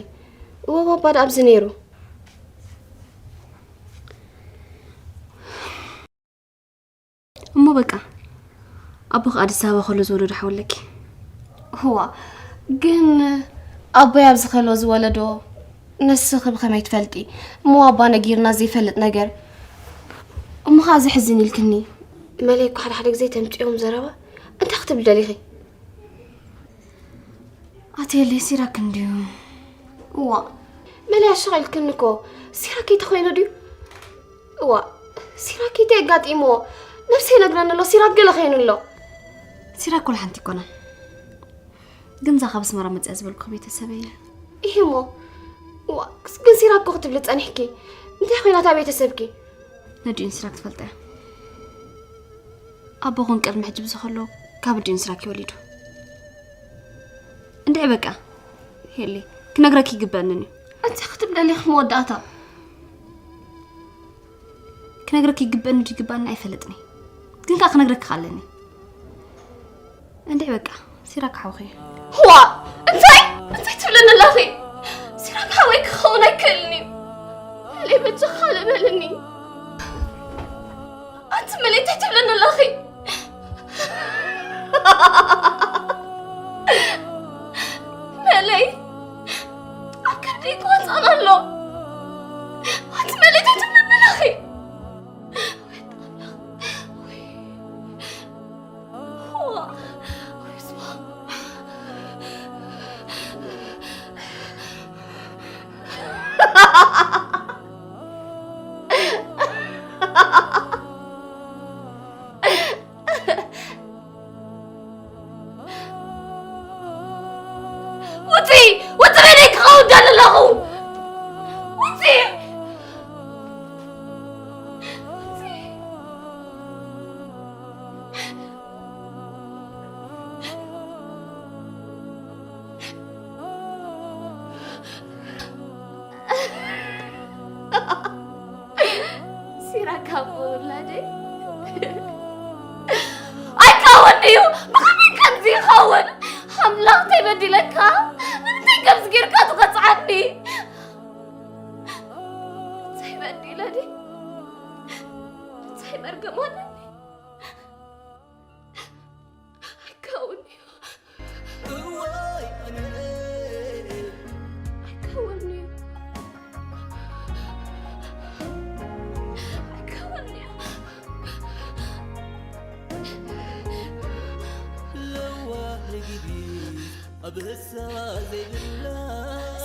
እዋ፣ ባባ ዳ ኣብዚ ነይሩ። እሞ በቃ ኣቦ ከ ኣዲስ ኣበባ ከሎ ዝወለዶ ሓወለኪ? እዋ፣ ግን ኣቦይ ኣብዚ ከሎ ዝወለዶ ንስኺ ብኸመይ ትፈልጢ? እሞ ኣባ ነጊርና ዘይፈልጥ ነገር። እሞ ከዓ ዘሕዝን ኢልክኒ። መለይ እኮ ሓደ ሓደ ግዜ ተምፅኦም ዘረባ እንታይ ክትብል ደሊኺ? ኣትየለይ ሲራክ እንድዩ። እዋ፣ መለይ ኣሻቒልክኒ እኮ። ሲራክ ከይተኾይኑ ድዩ? እዋ፣ ሲራክ ከይተይ ኣጋጢምዎ። ነብሰይ ነግረኒ ኣሎ፣ ሲራክ ገለ ኸይኑ ኣሎ። ሲራክ ኩሉ ሓንቲ ይኮና። ግን እዛ ካብ ኣስመራ መፅያ ዝበልኩ ቤተሰብ እየ። ይሄ እሞ፣ እዋ፣ ግን ሲራክ እኮ ክትብሊ ጸኒሕኪ። እንታይ ኮይና እታ ቤተሰብኪ? ነዲኡን ሲራክ ትፈልጠ እያ። ኣቦኹን ቅድሚ ሕጂ ብዝኸሎ ካብ ኣዲኡን ሲራክ ይወሊዱ። እንድዒ በቃ፣ ሄሊ፣ ክነግረኪ ይግበኣንን እዩ። እንታይ ክትብለኒ ኢኺ መወዳእታ? ክነግረኪ ይግበኣኒ ዶ ይግበኣኒ ኣይፈልጥን እየ። ግን ከኣ ክነግረኪ ከኣ ኣለኒ። እንድዒ በቃ፣ ሲራክ ሓውኺ እዩ። ዋ! እንታይ? እንታይ ትብለኒ ኣለኺ? ሲራክ ሓወይ ክኸውን ኣይክእልን እዩ። መለይ በጃኻ ካልእ በልኒ። ኣንቲ መለይ እንታይ ትብለኒ ኣለኺ? መለይ፣ ኣብ ከብደይ ክወጽእ ኣሎ። ኣንቲ መለይ እንታይ ትብለኒ ኣለኺ? ውፂ! ውፂ! በይነይ ክኸውን ደሊ ኣለኹ! ውፂ! ውፂ! ሲራክ ካብ ውላደይ ኣይከውን እዩ። ብኸመይ ከምዚ ይኸውን? ኣምላኽ እንታይ በዲለካ? ንምንታይ ከምዚ ጌርካ ትቐጽዓኒ? እንታይ በዲለ ድየ? እንታይ መርገም ኣለኒ? ኣይከውን እዩ። ኣይከውን እዩ። ኣይከውን እዩ።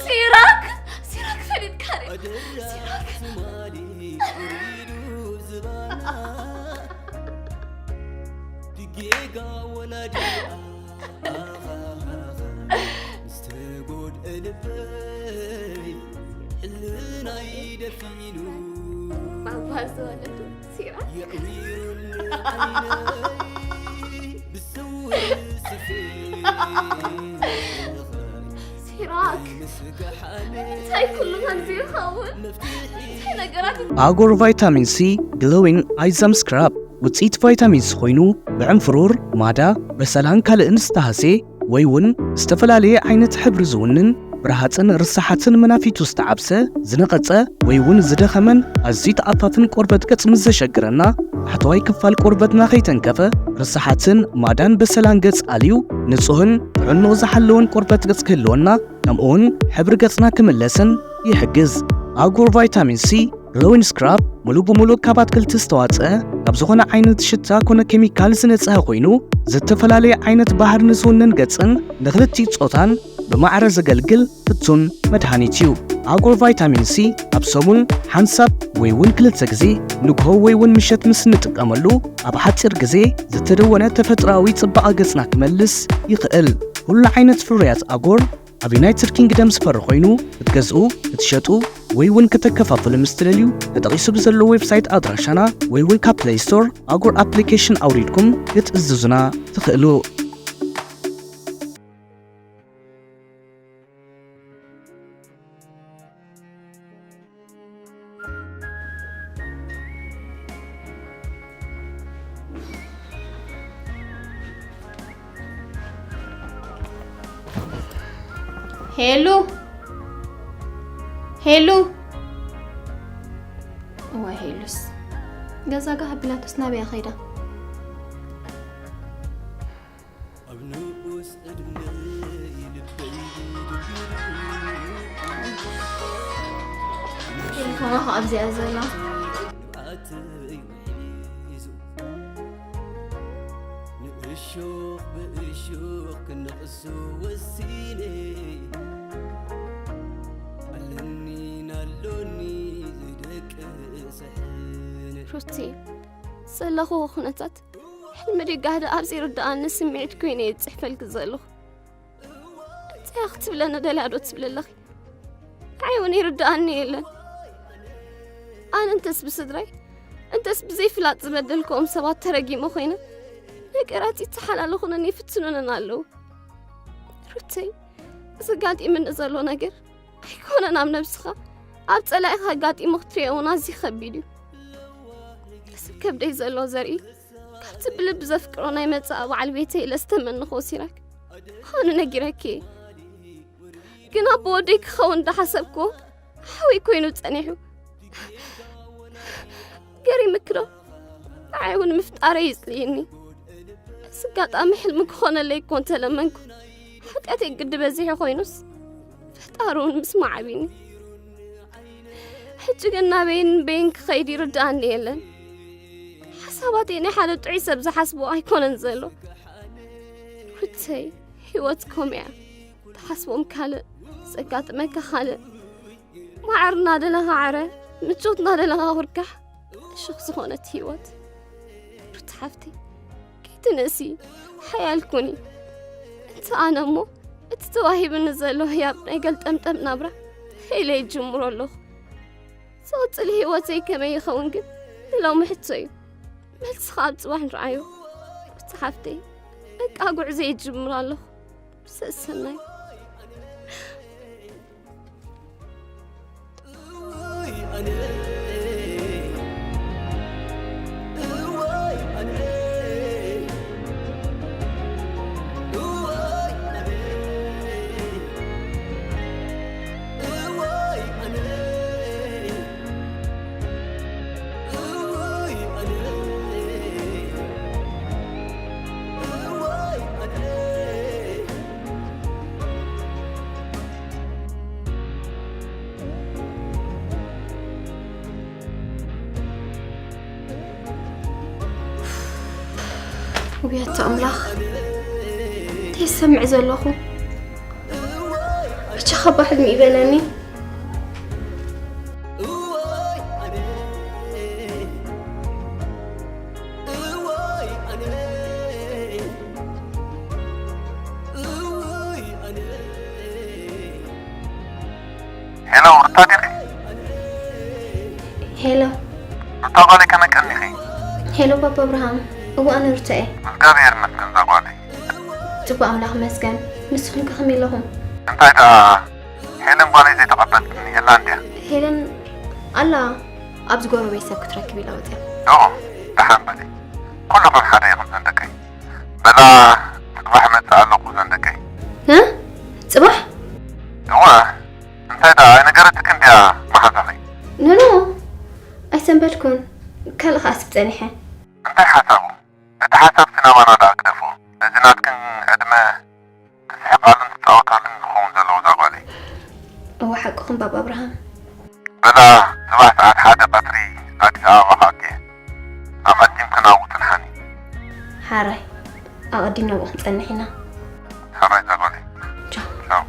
ሲራክ፣ ሲራክ ፈሊጥካ ዲኻ? ሲራክ። ጌጋ ወላዲኣ ምስ ተጎድአ ልበይ ሕልናይ ደፊኑ ባባ ዝተወለዱ ሲራክ የዕዊሩኒ ዓይነይ ብስውር ስፌ ሲራክ እንታይ ኩሉ ከምዚ ይኸውን? እንታይ ነገራት ኣጎር ቫይታሚን ሲ ግሎዊን ኣይዛም ስክራብ ውፅኢት ቫይታሚን ሲ ኮይኑ ብዕንፍሩር፣ ማዳ፣ በሰላን ካልእን ዝተሃስየ ወይ እውን ዝተፈላለየ ዓይነት ሕብሪ ዝውንን ብረሃፅን ርሳሓትን መናፊቱ ዝተዓብሰ፣ ዝነቐፀ ወይ እውን ዝደኸመን ኣዝዩ ተኣፋፍን ቆርበት ገፅ ምስ ዘሸግረና፣ ታሕተዋይ ክፋል ቆርበትና ከይተንከፈ ርሳሓትን ማዳን በሰላን ገፅ ኣልዩ ንፁህን ጥዕንኡ ዝሓለወን ቆርበት ገፅ ክህልወና ከምኡውን ሕብሪ ገፅና ክምለስን ይሕግዝ። ኣጉር ቫይታሚን ሲ ግሎዊን ስክራብ ሙሉእ ብሙሉእ ካብ ኣትክልቲ ዝተዋፀአ ካብ ዝኾነ ዓይነት ሽታ ኮነ ኬሚካል ዝነፅሀ ኮይኑ ዝተፈላለየ ዓይነት ባህሪ ንዝውንን ገፅን ንክልቲኡ ፆታን ብማዕረ ዘገልግል ፍቱን መድሃኒት እዩ። ኣጉር ቫይታሚን ሲ ኣብ ሰሙን ሓንሳብ ወይ እውን ክልተ ግዜ ንግሆ ወይ እውን ምሸት ምስ እንጥቀመሉ ኣብ ሓፂር ግዜ ዝተደወነ ተፈጥሮኣዊ ፅባቐ ገፅና ክመልስ ይኽእል። ኩሉ ዓይነት ፍርያት ኣጎር ኣብ ዩናይትድ ኪንግደም ዝፈሪ ኮይኑ ክትገዝኡ፣ ክትሸጡ ወይ እውን ከተከፋፍሉ ምስ ትደልዩ ተጠቒሱ ብዘሎ ዌብሳይት ኣድራሻና ወይ እውን ካብ ፕለይ ስቶር ኣጉር ኣፕሊኬሽን ኣውሪድኩም ክትእዝዙና ትኽእሉ። ሄሉ፣ ሄሉ። እዋይ ሄሉስ፣ ገዛ ጋህ ኣቢላቶስ ናበይ ከይዳ? ቴሌፎና ከ ኣብዚኣ ዘላ። ንእሾኽ ብእሾኽ ክንቕሶ ወሲነ፣ ኣለኒ ናሎኒ ዝደቅስ ሕነ። ሩቲ፣ ዘለኹዎ ኩነታት ሕልሚ ድዩ ጋህዲ ኣብ ዘይርድኣኒ ስምዒት ኮይነ እየ ዝጽሕፈልኪ ዘለኹ። እንታይ ክትብለኒ ደልያ ዶ ትብሊ ኣለኺ? ንዓይ እውን ይርድኣኒ የለን። ኣነ እንተስ ብስድራይ፣ እንተስ ብዘይፍላጥ ዝበደልክዎም ሰባት ተረጊመ ኮይነ፣ ነገራት ይተሓላለኹንን ይፍትኑንን ኣለዉ። ሩተይ፣ እዚ ኣጋጢምኒ ዘሎ ነገር ኣይኮነን ኣብ ነብስኻ፣ ኣብ ጸላኢኻ ኣጋጢሙ ክትሪኦ እውን ኣዝዩ ከቢድ እዩ። እዚ ከብደይ ዘሎ ዘርኢ ካብቲ ብልቢ ዘፍቅሮ ናይ መጻኢ በዓል ቤተይ ኢለ ዝተመንኽዎ ሲራክ ምዃኑ ነጊረኪ እየ። ግን ኣቦ ወደይ ክኸውን እንዳሓሰብክዎ ሓወይ ኮይኑ ጸኒሑ። ገሪምኪ ዶ? ንዓይ እውን ምፍጣረይ ይጽልየኒ። እዚ ኣጋጣሚ ሕልሚ ክኾነለይ እኮ እንተለመንኩ፣ ሓጢኣተይ ግዲ በዚሑ ኮይኑስ፣ ፈጣሪ እውን ምስማዕ ኣቢኒ። ሕጂ ግን ናበይን በይን ክኸይድ ይርድኣኒ የለን። ሓሳባተይ ናይ ሓደ ጥዑይ ሰብ ዝሓስቦ ኣይኮነን ዘሎ። ሩተይ፣ ህይወት ከምኡ እያ። ትሓስቦም ካልእ፣ ዘጋጥመካ ካልእ። ማዕር እናደለኻ ዓረ፣ ምቾት እናደለኻ ኩርካሕ። እሹኽ ዝኾነት ህይወት። ሩቲ ሓፍተይ፣ ከይትንእሲ፣ ሓያል ኩኒ። እንተ ኣነ እሞ፣ እቲ ተዋሂብኒ ዘሎ ህያብ ናይ ገልጠምጠም ናብራ፣ ኢለ ይጅምሮ ኣለኹ። ዝቕጽል ህይወተይ ከመይ ይኸውን ግን ንሎሚ ሕቶ እዩ። መልስኻ ኣብ ጽባሕ ንርኣዮ። ሩቲ ሓፍተይ፣ በቃ ጉዕዞ ይጅምር ኣለኹ። ሰሰናይ። ውያቶ ኣምላኽ፣ እንታይ ዝሰምዕ ዘለኹ? ብቻ ኻባ ሕልሚ ይበለኒ። ሄሎ፣ ሩታ ዲኺ? ሄሎ። ሩታ ጓለይ፣ ከመይ ቀኒኺ? ሄሎ ባባ ኣብርሃም። እወ፣ ኣነ ሩታ እየ። እግዚኣብሔር ይመስገን፣ እዛ ጓለይ። ጽቡቕ፣ ኣምላኽ ይመስገን። ንስኹም ከ ከመይ ኣለኹም? እንታይ ደኣ ሄለን ጓለይ ዘይተቐበልትኒ የላ እንድያ? ሄለን ኣላ፣ ኣብዚ ጎረቤት ሰብ ክትረክብ ኢላ ወጽያ። ዶ፣ ደሓን በሊ። ኩልኹም ሓደ ኢኹም ዘን ደቀይ። በላ፣ ጽባሕ እመጽእ ኣለኹ ዘን ደቀይ። እ? ጽባሕ? እወ፣ እንታይ ደኣ ኣይነገረትክን ድያ መሓዛኺ? ኖ፣ ኖ፣ ኣይሰንበድኩን። ካልእ ከኣ ኣስብ ጸኒሐ። እንታይ ሓሳቡ? እቲ ሓሳብሲ ናባና ደኣ ግደፎ። ነዚ ናትክን ዕድመ ትስሕቓሉን ትጻወታሉን ዝኸውን ዘለዎ እዛ ጓለይ። እወ ሓቅኹም ባባ ኣብርሃም። በላ፣ ጽባሕ ሰዓት ሓደ ቀትሪ ኣዲስ ኣበባ ክኣቱ እየ። ኣቐዲምክን ኣብኡ ጽንሓኒ። ሓራይ፣ ኣቐዲምና ኣብኡ ክንጸንሕ ኢና። ሕራይ እዛ ጓለይ። ቻው። ቻው።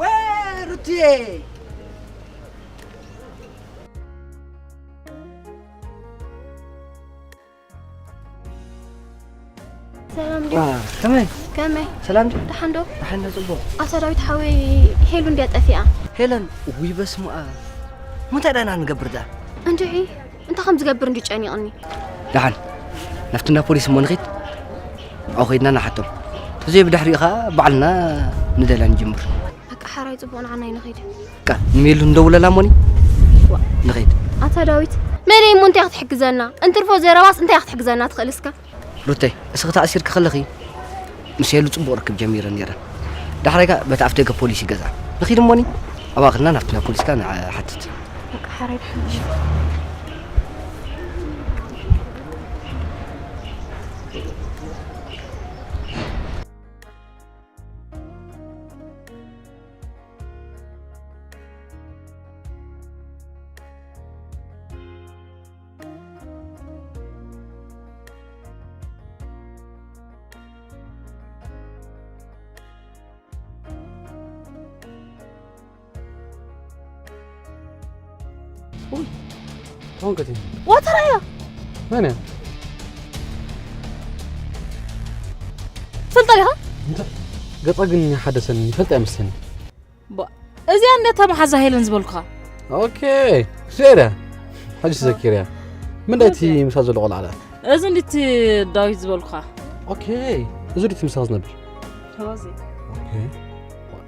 ወይ ሩትዬ! ሰላም ድዩ? ከመይ? ከመይ? ሰላም ድዩ? ደሓን ዶ? ደሓን ዶ ጽቡቕ? ኣታ ዳዊት ሓወይ፣ ሄሉ እንድያ ጠፊኣ። ሄለን፣ ውይ በስመ ኣብ። እንታይ ደኣና ንገብር ደኣ? እንድዒ፣ እንታይ ከም ዝገብር እንድዩ ጨኒቕኒ። ደሓን፣ ናብትና ፖሊስ እሞ ንኺድ። ኣብኡ ኸይድና ንሓቶም። ተዘይ ብድሕሪኡ ኸኣ ባዕልና ንደላ ንጅምር። በቃ ሓራይ ጽቡቕ፣ ንዓናይ ንኺድ። በቃ ንሜሉ እንደውለላ እሞኒ። ንኺድ። ኣታ ዳዊት፣ መለይ እሞ እንታይ ክትሕግዘና? እንትርፎ ዘረባስ እንታይ ክትሕግዘና ትኽእል እስከ? ሩተይ፣ እስኺ ተኣሲርኪ ከለኺ ምስ ሄሉ ጽቡቕ ርክብ ጀሚረ ነይረ። ዳሕራይ ከኣ በቲ ኣፍደገ ፖሊስ ይገዝኣ። ንኺድ እሞኒ፣ ኣብኣ ኸድና ናብቲ ናይ ፖሊስ ከኣ ንሓትት። በቃ ሓራይ ድሓን። ታንከቲ ዋተራያ መን እያ? ፈልጣ ዲኻ? እንተ ገጻ ግን ይሓደሰኒ ይፈልጥ ኣይመስለኒ። እዚኣ እንደ ተመሓዛ ሄለን ዝበልኩኻ። ኦኬ፣ እዚኣ እያ። ሕጂ ተዘኪርያ። ምንዳይ እቲ ምሳ ዘሎ ቆልዓ ደኣ? እዚ እንድቲ ዳዊት ዝበልኩኻ። ኦኬ፣ እዚ ድቲ ምሳኻ ዝነብር? ተዋዚ ኦኬ።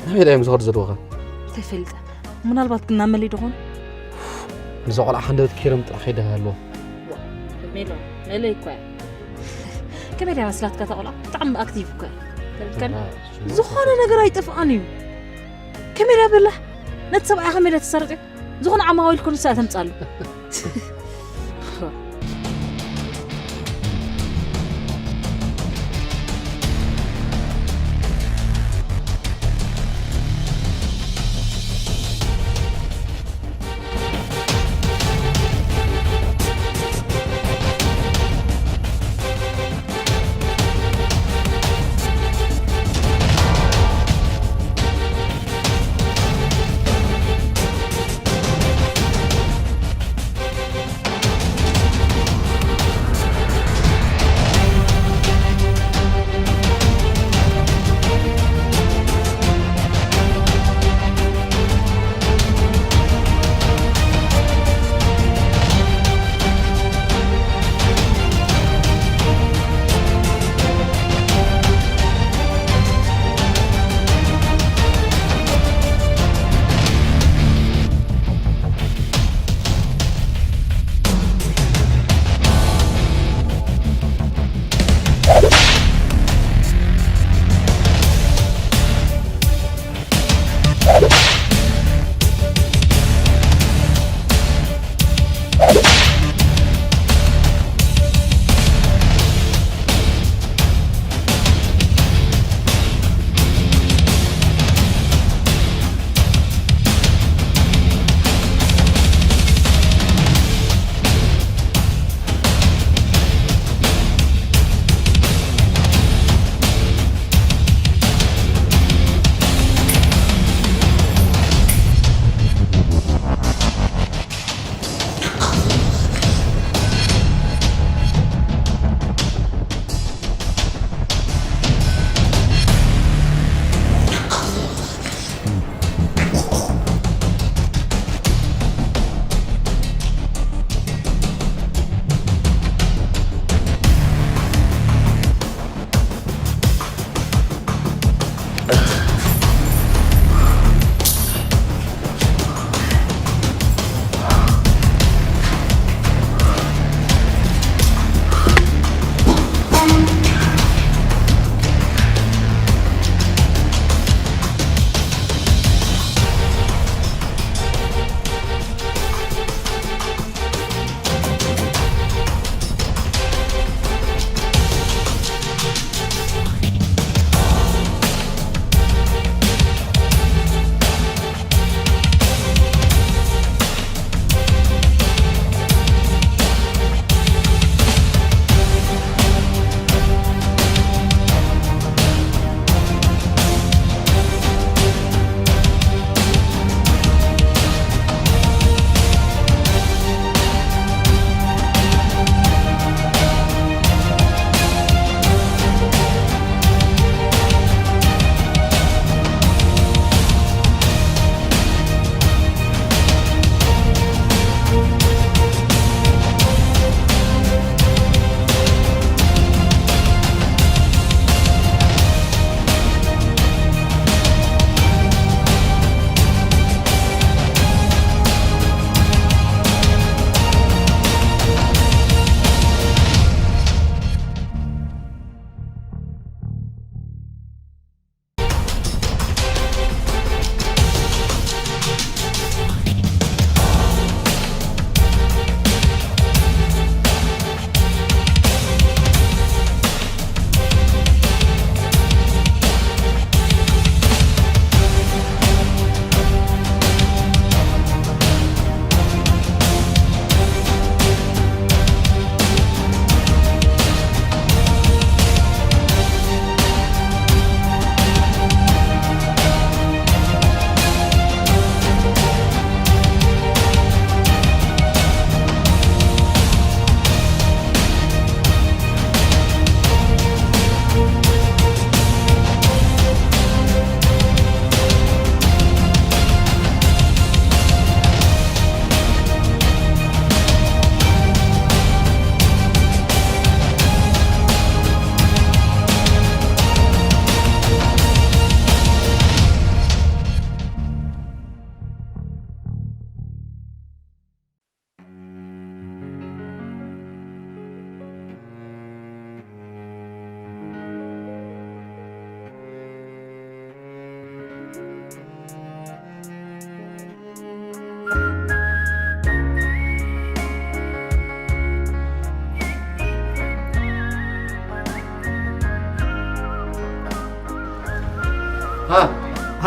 ናበይ ድኣ እዮም ዝኸዱ ዘለዉ ኸ? ተፈልጠ። ምናልባት ግን ናብ መለይ ዶ ኾን? ንዛ ቆልዓ ሓንደበት ኬርም ጥራሕ ከይዳ ኣለዎ። ሜሎ፣ መለይ እኮ እያ። ከመይ ድያ መስላትካ እታ ቆልዓ? ብጣዕሚ ኣክቲቭ እኮ እያ። ተረድከኒ? ዝኾነ ነገር ኣይጠፍኣን እዩ። ከመይ ድያ በላሕ? ነቲ ሰብኣያ ከመይ ድያ ተሳርጥዮ? ዝኾነ ዓማዊል ኮን ንሳ ተምጻሉ።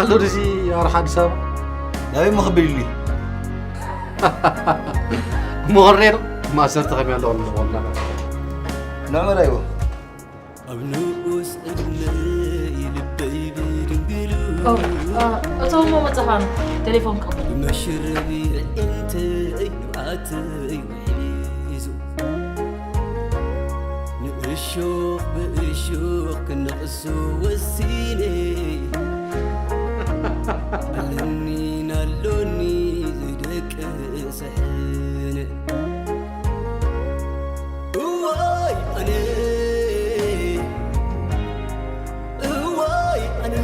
ኣሎ እዚ ኣርሓ ኣዲስ ኣበባ ናበይ መኽብል ኢሉ? መወሬ ነው። ማሰርተ ከመይ ኣለዎ ንዝኾንና? ንዕመራይዎ። ኣብ ንኡስ ዕድመይ ልበይ ብድንግሉ ኦ፣ አ፣ እቶም እሞ መጻኻ ነው። ቴሌፎን ከሞ። ብመሽረቢ ኣዒንተይ ንብዓተይ ውሒዙ። ንእሾኽ ብእሾኽ ክነቕሶ ወሲነ። ኣለኒ ናሎኒ ዝደቅስ ሕነ። እዋይ ኣነ፣ እዋይ ኣነ፣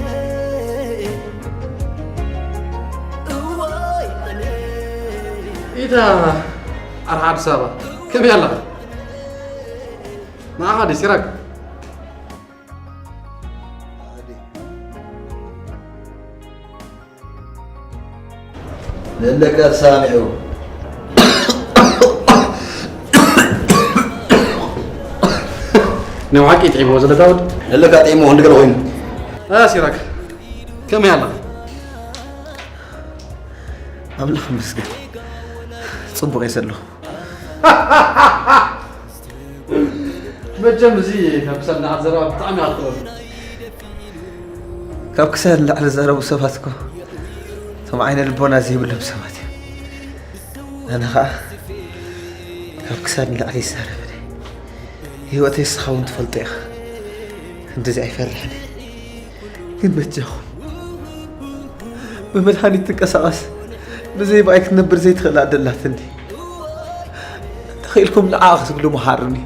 እዋይ ኣነ። ኢታ ኣርሓ ኣዲስ ኣበባ ከመይ ኣለኻ? ንዓኻ ድዩ ሲራክ? ለለካ ሳሚዑ። ናይ ብሓቂ ጥዒምዎ ዘሎ ዳውድ። ለለካ ጥዒምዎ እንድገለ ኮይኑ። እ፣ ሲራክ፣ ከመይ ኣላ? ኣምላኽ ይመስገን። ጽቡቕ እየ ዘለኹ። መቸም እዚ ካብ ክሳድ ንላዕሊ ዘረባ ብጣዕሚ እያ ትጥዕም። ካብ ክሳድ ንላዕሊ ዝዛረቡ ሰባት እኮ እቶም ዓይነ ልቦና ዘይብሎም ሰባት እዮም። ኣነ ኸዓ ካብ ክሳድ ንላዕሊ ይዛረብ እየ። ህይወተይ ንስኻ እውን ትፈልጦ ኢኻ። ክንድዚ ኣይፈርሕን እየ። ግን በጃኹም ብመድሃኒት ትንቀሳቐስ፣ ብዘይ ብኣይ ክትነብር ዘይትኽእል ኣደ ኣላትኒ። እንተኽኢልኩም ንዓኣ ክትብሉ መሃሩኒ።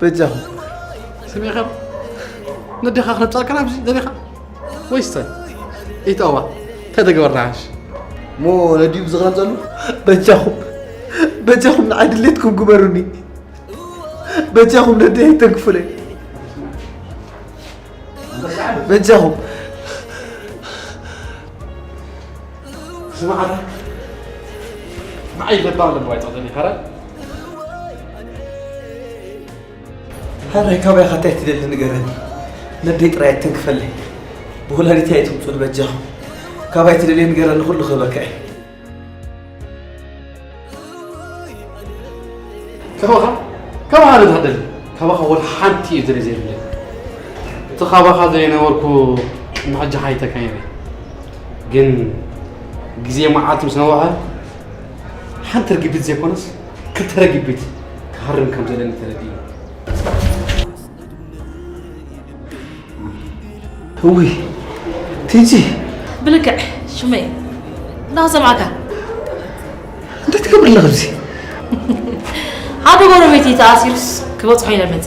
በጃኹም። ስምዒ ኸም ነዴኻ ክነብጻልካ ናብዚ ደሊኻ? ወይስ ታይ? ኢተዋ፣ እንታይ ተገበርና ሓንሽ? እሞ ነዲኡ ብዝኽረም ዘሎ? በጃኹም፣ በጃኹም ንዓይ ድሌትኩም ግበሩኒ። በጃኹም ነደይ ኣይተንክፉለይ። በጃኹም። ስማዕታ፣ ንዓይ ለባም ለባዋይ ጸቕጠኒ፣ ኸረ? ሕራይ ካባይ ኻታይ ትደሊ ንገረኒ። ነደይ ጥራይ ኣይተንክፈለይ። ብወላዲተይ ኣይትምጹኒ በጃኹም። ካባይ ትደልየ ንገረኒ፣ ኩሉ ክህበካ እየ። ካባኻ፣ ካባኻ ዶ ትሓደል? ካባኻ ወላ ሓንቲ እዩ ዝደሊ ዘይብለይ። እቲ ካባኻ ዘይነበርኩ ቅድሚ ሕጂ ሓይተካ ነይረ። ግን ግዜ መዓልቲ ምስ ነውሐ ሓንቲ ርግቢት ዘይኮነስ ክልተ ረጊቢት ክሃርም ከም ዘለኒ ተረዲእኒ። እውይ፣ ቲጂ። ብልክዕ ሽመይ፣ እንዳሰማዕካ። እንታይ ትገብር ኣለኻ ኣብዚ? ሓደ ጎረቤት ተኣሲሩስ ክበጽሖ ኢለ መጸ።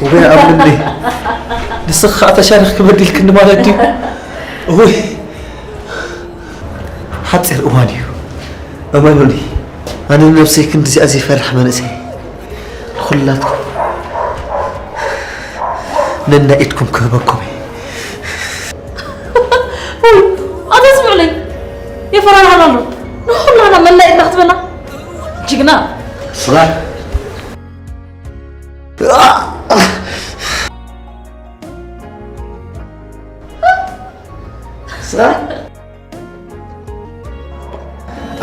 እውይ፣ ኣብ ልብለይ። ንስኻ ተሻሪኽኪ በዲልክኒ ማለት ድዩ? እውይ። ሓጺር እዋን እዩ። እመኑኒ፣ ኣነ ንነብሰይ ክንድዚኣ ዘይፈርሕ መንእሰይ። ንኹላትኩም ነናይ ኢድኩም ክህበኩም እየ። ኣታ ስምዕለይ፣ የፈራርሓና ኣሎ። ንኹላና መናይ ኢድና ክትበና? ጅግና። ስራሕ። ስራሕ።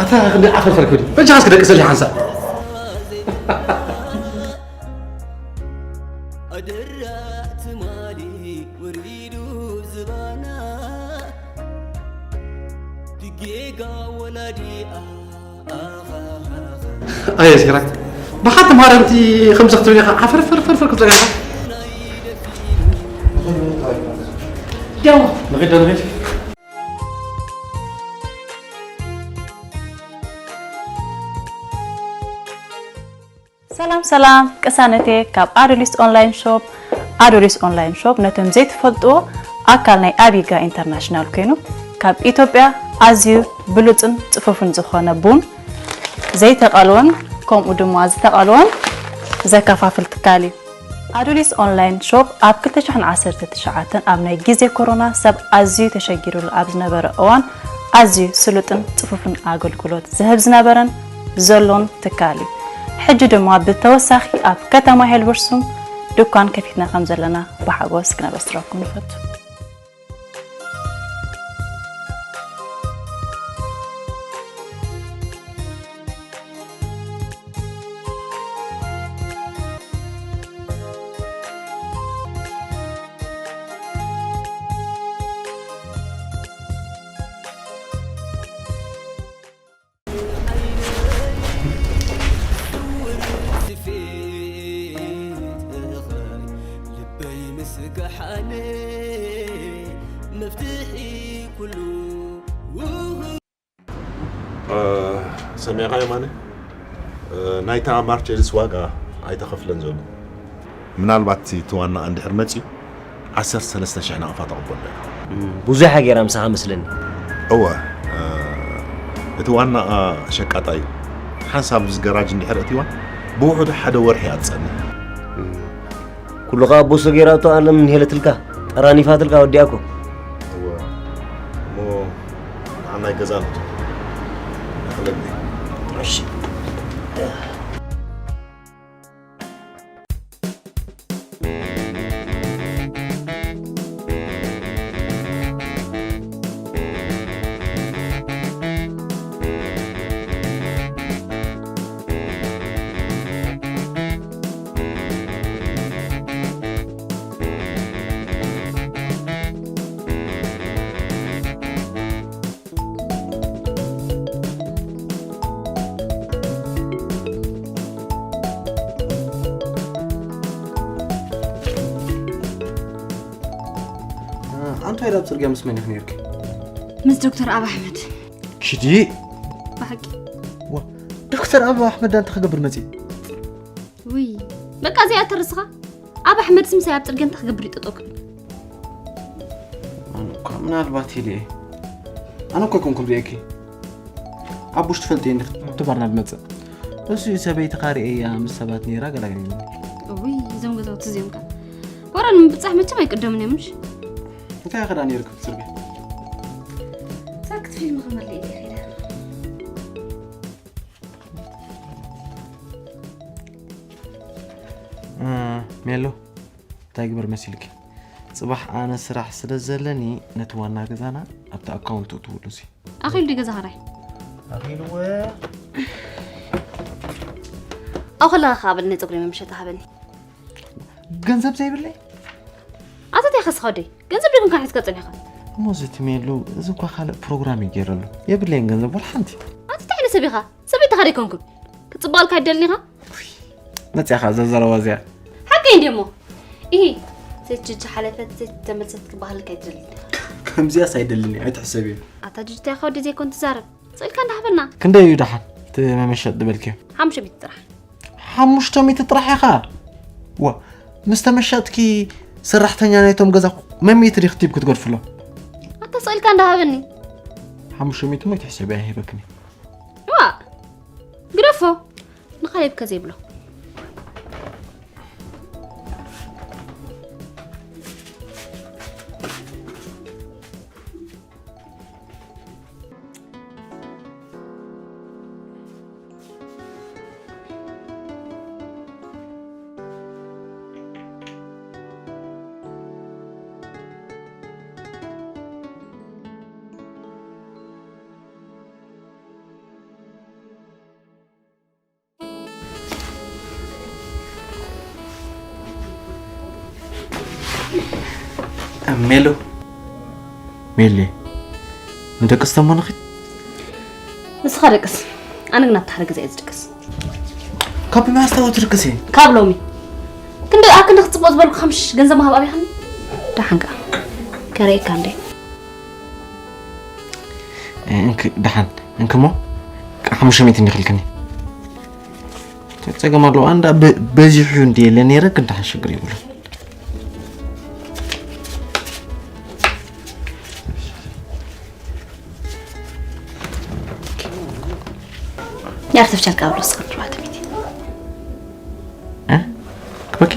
ኣታ ክንደይ ዓፈር ፈር ክብል። በጃኻ እስኪ ደቅሰለይ ሓንሳእ። ኣደራ ትማሊ ወሪዱ ዝባና ድጌጋ ወላዲኣ ኣየ ሲራክ። ብሓንቲ ማርያም እቲ ከምዚ ክትብል ኢኻ ዓፈር ፈር ፈር ፈር ክትብል ኢኻ። ደው። ንኺድ ዶ ንኺድ? ሰላም ሰላም፣ ቅሳነቴ ካብ ኣዶሊስ ኦንላይን ሾፕ። ኣዶሊስ ኦንላይን ሾፕ ነቶም ዘይትፈልጥዎ ኣካል ናይ ኣቢጋ ኢንተርናሽናል ኮይኑ ካብ ኢትዮጵያ ኣዝዩ ብሉጽን ጽፉፍን ዝኾነ ቡን ዘይተቐልወን ከምኡ ድማ ዝተቐልወን ዘከፋፍል ትካል እዩ። ኣዱሊስ ኦንላይን ሾፕ ኣብ ክልተ ሽሕን ዓሰርተ ትሽዓተን ኣብ ናይ ግዜ ኮሮና ሰብ ኣዝዩ ተሸጊሩሉ ኣብ ዝነበረ እዋን ኣዝዩ ስሉጥን ጽፉፍን ኣገልግሎት ዝህብ ዝነበረን ዘሎን ትካል እዩ። ሕጂ ድማ ብተወሳኺ ኣብ ከተማ ሄልበርሱም ድኳን ከፊትና ከም ዘለና ብሓጎስ ክነበስረኩም ንፈቱ። ሰሚዕካ የማነ? ናይታ ማርቸዲስ ዋጋ ኣይተኸፍለን ዘሎ። ምናልባት እቲ ዋና እንድሕር መፅዩ ዓሰርተ ሰለስተ ሽሕ ናቕፋ ተቐበሎ። ብዙሕ ገይራ ምሳኻ መስለኒ። እወ። እቲ ዋና ሸቃጣይ ሓንሳብ እዚ ገራጅ እንድሕር እቲዋ ብውሕዱ ሓደ ወርሒ እያ ትፀንሕ። ኩሉ ኸኣ ቦሶ ገይራቶ ኣለም ሄለትልካ ጠራኒፋትልካ ወዲኣኮ። እወ። እሞ ንዓናይ ገዛ ንቶ። እሺ። ኣንታ ኢላ ኣብ ጽርግያ ምስ መን ኢኺ ነይርኪ? ምስ ዶክተር ኣብ ኣሕመድ። ሽዲ። ብሓቂ። ዋ፣ ዶክተር ኣብ ኣሕመድ እንታይ ክገብር መጺ? ውይ፣ በቃ እዚኣ ተርስኻ? ኣብ ኣሕመድ ስምሳይ ኣብ ጽርግያ እንታይ ክገብር ይጠጠው ክብል? ኣነ እኳ ምናልባት ኢለ እየ። ኣነ እኮ ኣይኮንኩን ሪኤኪ። ኣቡሽ ትፈልጥዮ እንዲኺ? እቲ ባርና ዝመጽእ። እሱ እዩ ሰበይትኻ ርእየያ ምስ ሰባት ነይራ ገላገለኒ። እውይ፣ እዞም ገዛውቲ እዚኦም ከ። ወረ ንምብጻሕ መቸም ኣይቅደምን እዮም ምሽ? እንታይ ኢኻ ደኣ ነይርኪ ብጽርግያ? ሳክት ፊልም ክመልእ ኢለ ከይደ። እ፣ ሜሎ፣ እንታይ ግበር መሲልኪ? ጽባሕ ኣነ ስራሕ ስለ ዘለኒ ነቲ ዋና ገዛና ኣብቲ ኣካውንት እትውሉ ሲ። ኣኺሉ ድዩ ገዛ ኸራይ? ኣኺልወ። ኣው ከለኻ ኸዓ በለኒ፣ ጸጉሪ መምሸጢ ሃበኒ። ገንዘብ ዘይብለይ? ኣታ እንታይ ከስኻ ወደይ? ገንዘብ ዲኹም ካን ሒዝካ ጸኒሕካ? እሞ እዚ ትሜሉ፣ እዚ እኳ ካልእ ፕሮግራም እዩ ገይረሉ። የብለይን ገንዘብ ወላ ሓንቲ። ኣታ እንታይ ዓይነት ሰብ ኢኻ? ሰበይትኻ ዶ ኣይኮንኩን? ክጽበቐልካ ኣይደልን ኢኻ? መጺኣኻ እዛ ዘረባ እዚኣ። ሓቀይ እንድየ እሞ። ኢሂ፣ ዘይትጅጂ ሓለፈት፣ ዘይተመልሰት ክበሃልካ ኣይትደልን ኢኻ። ከምዚኣስ ኣይደልን እየ፣ ኣይትሕሰብዮ። ኣታ ጅጅታ ኢኻ ወዲ ዘይኮን ትዛረብ። ስእልካ እንዳሃበና። ክንደይ እዩ ደሓን እቲ መመሸጥ ዝበልክዮ? ሓሙሽተ ሚእቲ ጥራሕ። ሓሙሽተ ሚእቲ ጥራሕ ኢኻ? ዋ፣ ምስ ተመሸጥኪ ሰራሕተኛ ናይቶም ገዛ መሚእቲ ዲኺ ቲብ ክትገድፍሎም? ኣታ ስእልካ እንዳሃበኒ። ሓሙሽተ ሚእቲ እሞ ኣይትሕሰብያ፣ ኣይህበክን እየ። ዋ፣ ግደፎ። ንኻሌብ ከ ዘይብሎ። ሜሉ። ሜሌ፣ ንደቅስ ተሞ ንኺድ? ንስኻ ደቅስ፣ ኣነ ግን ኣብቲ ሓደ ገዛ እየ ዝድቅስ። ካብ መዓስ ታቦት ትድቅስ እየ? ካብ ሎሚ። ክንዲ ኣብ ክንዲ ክጽብቕ ዝበልኩ ሓሙሽተ ገንዘብ ምሃብ ኣብይኻኒ? ደሓን ከኣ ከርእየካ እንደ። እንክ ደሓን፣ እንክሞ ሓሙሽተ ሚእቲ እንዲኽልክኒ። ጸገም ኣለዎ። ኣንዳ በ-፣ በዚሑ እንዲ የለ ነይረ፣ ግን ደሓን ሽግር የብሉን። የኣርቲፊሻል ካብ ሎስ ክንድዋት ሚቲ። እ? ክበኪ?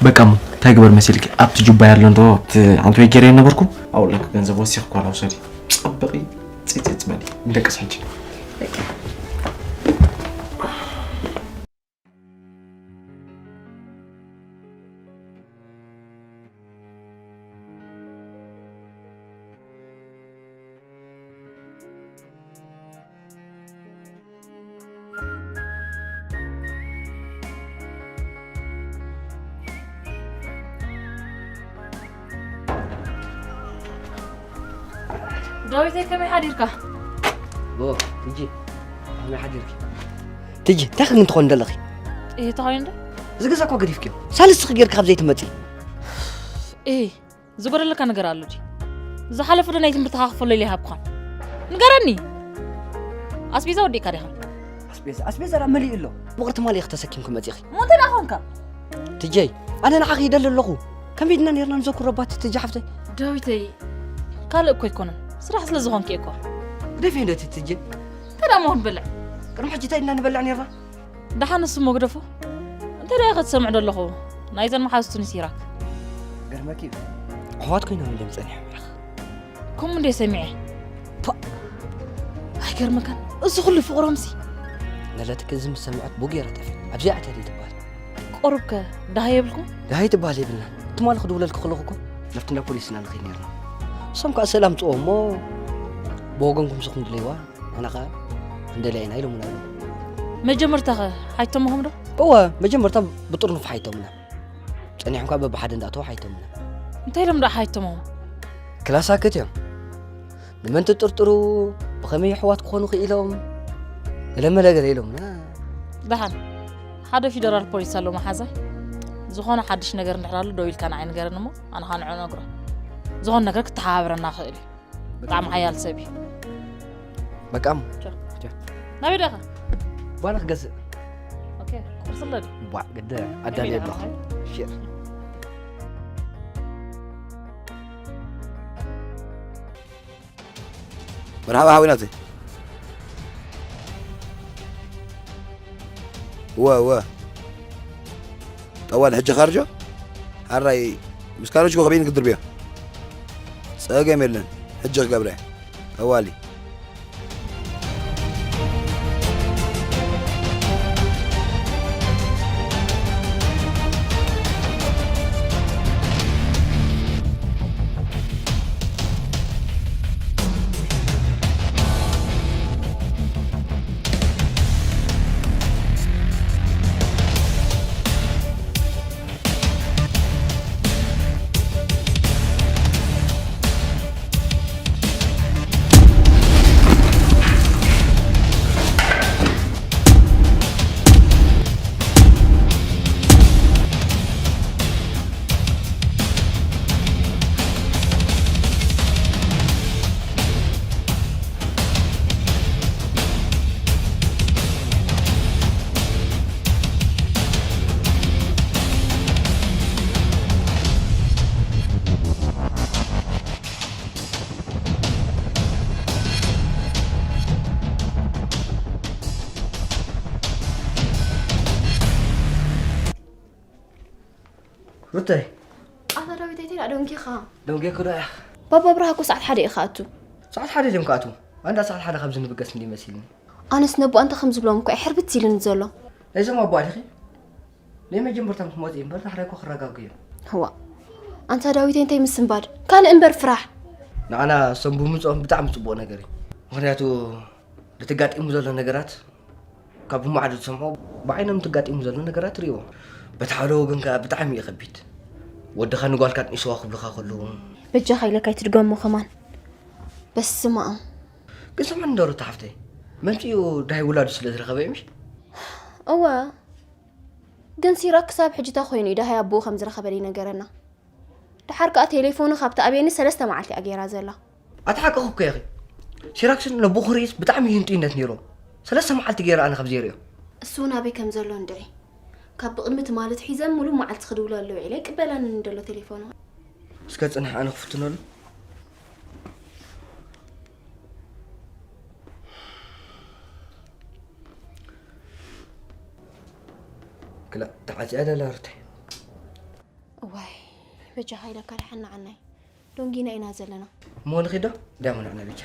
በቃ እሞ፣ እንታይ ግበር መሲልኪ? ኣብቲ ጁባ ያሎ እንዶ፣ ኣብቲ ሓንቲ ወይ ገይረ ነበርኩ። ኣውላክ ገንዘብ ወሲኽ ኳላ ውሰዲ። ጸብቂ፣ ጽጽጽ በሊ። ንደቅስ ሕጂ። በቃ። ዳዊተይ፣ ከመይ ሓዲርካ? ኦ፣ ትጂ፣ ከመይ ሓዲርኪ? ትጂ፣ እንታይ ክግን ትኾን ደለኺ? እህ፣ ተኾይኑ ዶ? እዚ ገዛ እኮ ገዲፍክዮ። ሳልስቲ ጌርካ ካብ ዘይትመጺ። እህ፣ ዝጎደለካ ነገር ኣሎ ድዩ? ዝሓለፈ ዶ ናይ ትምህርትኻ ክፈለሉ ይሃብኳን? ንገረኒ። ኣስቤዛ ወዲእካ ዲኻ? ኣስቤዛ ኣስቤዛ ዳ መሊኡ ኣሎ። ብቕርቲ ማሊ ኢኺ ተሰኪምኩ መጺኺ። እሞ እንታይ ደኣ ኾንካ? ትጀይ፣ ኣነ ንዓኺ ይደሊ ኣለኹ። ከመይ ድና ነርና ንዘኩሮ ባት ትጀ ሓፍተይ? ዳዊተይ፣ ካልእ እኮ ኣይኮነን፣ ስራሕ ስለ ዝኾንኪ እኮ። ደፊ እንደቲ ትጀ። እንታይ ደኣ እሞ ክንበልዕ? ቅድሚ ሕጂ እንታይ ድና ንበልዕ ነርና? ደሓን ንሱ እሞ ግደፎ። እንታይ ደኣ ኢኻ ትሰምዕ ዘለኹ? ናይዘን መሓዙቱ ንሲራክ። ገርመኪ እዩ። ኣሕዋት ኮይኖም እዮም ጸኒሖም ኢኻ። ከምኡ እንደ ሰሚዐ። ፓ! ኣይገርመካን? እዚ ኩሉ ፍቕሮምሲ። ነለትክ እዚ ምስ ሰምዐት ቡ ገይራ ጠፊ። ኣብዚኣ ኣትያ ትበሃል። ቆርብከ ደሃይ የብልኩም? ደሃይ ትበሃል የብልና። ትማሊ ክድውለልክ ከለኹ እኮ ናብቲ እንዳ ፖሊስ ኢና ንኸይድ ነርና። እሶም ከኣ ሰላም ጽዎ እሞ ብወገንኩም ንስኹም ድለይዋ፣ ንሕና ከኣ እንደልያ ኢና ኢሎምና ኣለዉ። መጀመርታኸ ሓይቶምኹም ዶ? እወ፣ መጀመርታ ብጥርኑፍ ሓይቶምና። ጸኒሖም ከኣ በብሓደ እንዳእተዉ ሓይቶምና። እንታይ ኢሎም ደኣ ሓይቶምኹም? ክላሳክት እዮም። ንመን ትጥርጥሩ? ብኸመይ ኣሕዋት ክኾኑ ክኢሎም? ገለመለ ገለ ኢሎምና። ደሓን፣ ሓደ ፊደራል ፖሊስ ኣሎ መሓዛይ። ዝኾነ ሓድሽ ነገር እንድሕር ኣሎ ደው ኢልካ ንዓይ ንገረኒ እሞ ኣነ ኸኣ ንዕኡ እነግሮ። ዝኾነ ነገር ክተሓባበረና ክእል እዩ። ብጣዕሚ ሓያል ሰብ እዩ። በቃ እሞ። ቻው። ቻው። ናበይ ደኻ? ባና ክገዝእ። ኦኬ፣ ቁርሲ ኣሎ ድዩ? ቧዕ፣ ግደ ኣዳልየ ኣለኹ። ሸር። መርሓባ ሓወይ ናተይ። እወ፣ እወ። ጠዋሊ ሕጂ ካርጆ? ሓራይ ምስ ካርጆ ከበይን ክድርብዮ? ጸገም የለን። ሕጂ ክገብረ። ጠዋሊ። ሩተይ። ኣታ ዳዊት፣ ኣይተይ ደኣ ደንጊኻ? ደንጊኹ ዶ እያ? ባባ ብርሃ እኮ ሰዓት ሓደ እዩ ክኣቱ። ሰዓት ሓደ ድዮም ክኣቱ? ኣንዳ ሰዓት ሓደ ካብዚ ንብገስ እንዲ መሲልኒ። ኣነስ ነቦ ኣንታ ከም ዝብሎም እኮ እዩ ሕርብት ኢሉኒ ዘሎ። ናይዞም ኣቦ ኣዲኺ? ናይ መጀመርታ ምስ መጽኡ እምበር ዳሕራይ እኮ ክረጋጉ እዮም። እዋ። ኣንታ ዳዊት፣ እንታይ ምስንባድ? ካልእ እምበር ፍራሕ። ንዓና እሶም ብምጽኦም ብጣዕሚ ጽቡቕ ነገር እዩ። ምኽንያቱ፣ እቲ ጋጢሙ ዘሎ ነገራት ካብ ብማዕዶ ትሰምዖ፣ ብዓይኖም እቲ ጋጢሙ ዘሎ ነገራት ትርእይዎ። በቲ ሓደ ወገን ከኣ ብጣዕሚ እዩ ከቢድ። ወድኻ ንጓልካ ኣጥኒስዋ ክብሉኻ ከለዉ። በጃኻ ኢለካ ኣይትድገሞ ከማን። በስመ ኣብ። ግን ስምዕኒ እንዶ ሩታ ሓፍተይ፣ መምጽኢኡ ዳይ ውላዱ ስለ ዝረኸበ እዩ ምሽ? እወ። ግን ሲራክ ክሳብ ሕጂ እንታይ ኮይኑ እዩ ዳሃይ ኣቦኡ ከም ዝረኸበ ዘይነገረና? ደሓር ከኣ ቴሌፎኑ ካብቲ ኣብየኒ ሰለስተ መዓልቲ እያ ገይራ ዘላ። ኣቲ ሓቅኺ እኮ ኢኺ። ሲራክስን ነቦ ክርእይስ ብጣዕሚ እዩ ህንጡይነት ነይሮም። ሰለስተ መዓልቲ ገይረ ኣነ ካብ ዘይርእዮ። እሱ እውን ኣበይ ከም ዘሎ እንድዒ። ካብ ብቕድሚ ትማሊ ኣትሒዘ ሙሉእ መዓልቲ ክድውለሉ ውዒለ ኣይቅበለንን ደሎ ቴሌፎኑ። እስከ ጽንሕ ኣነ ክፍትነሉ። ክላ ተዓጽያ ደላ ሩተይ። እዋይ፣ በጃኻ ኢለካ ድሓን ንዓናይ። ዶንጊና ኢና ዘለና። እሞ ንኺዶ? ዳሞ ንዕና ብቻ።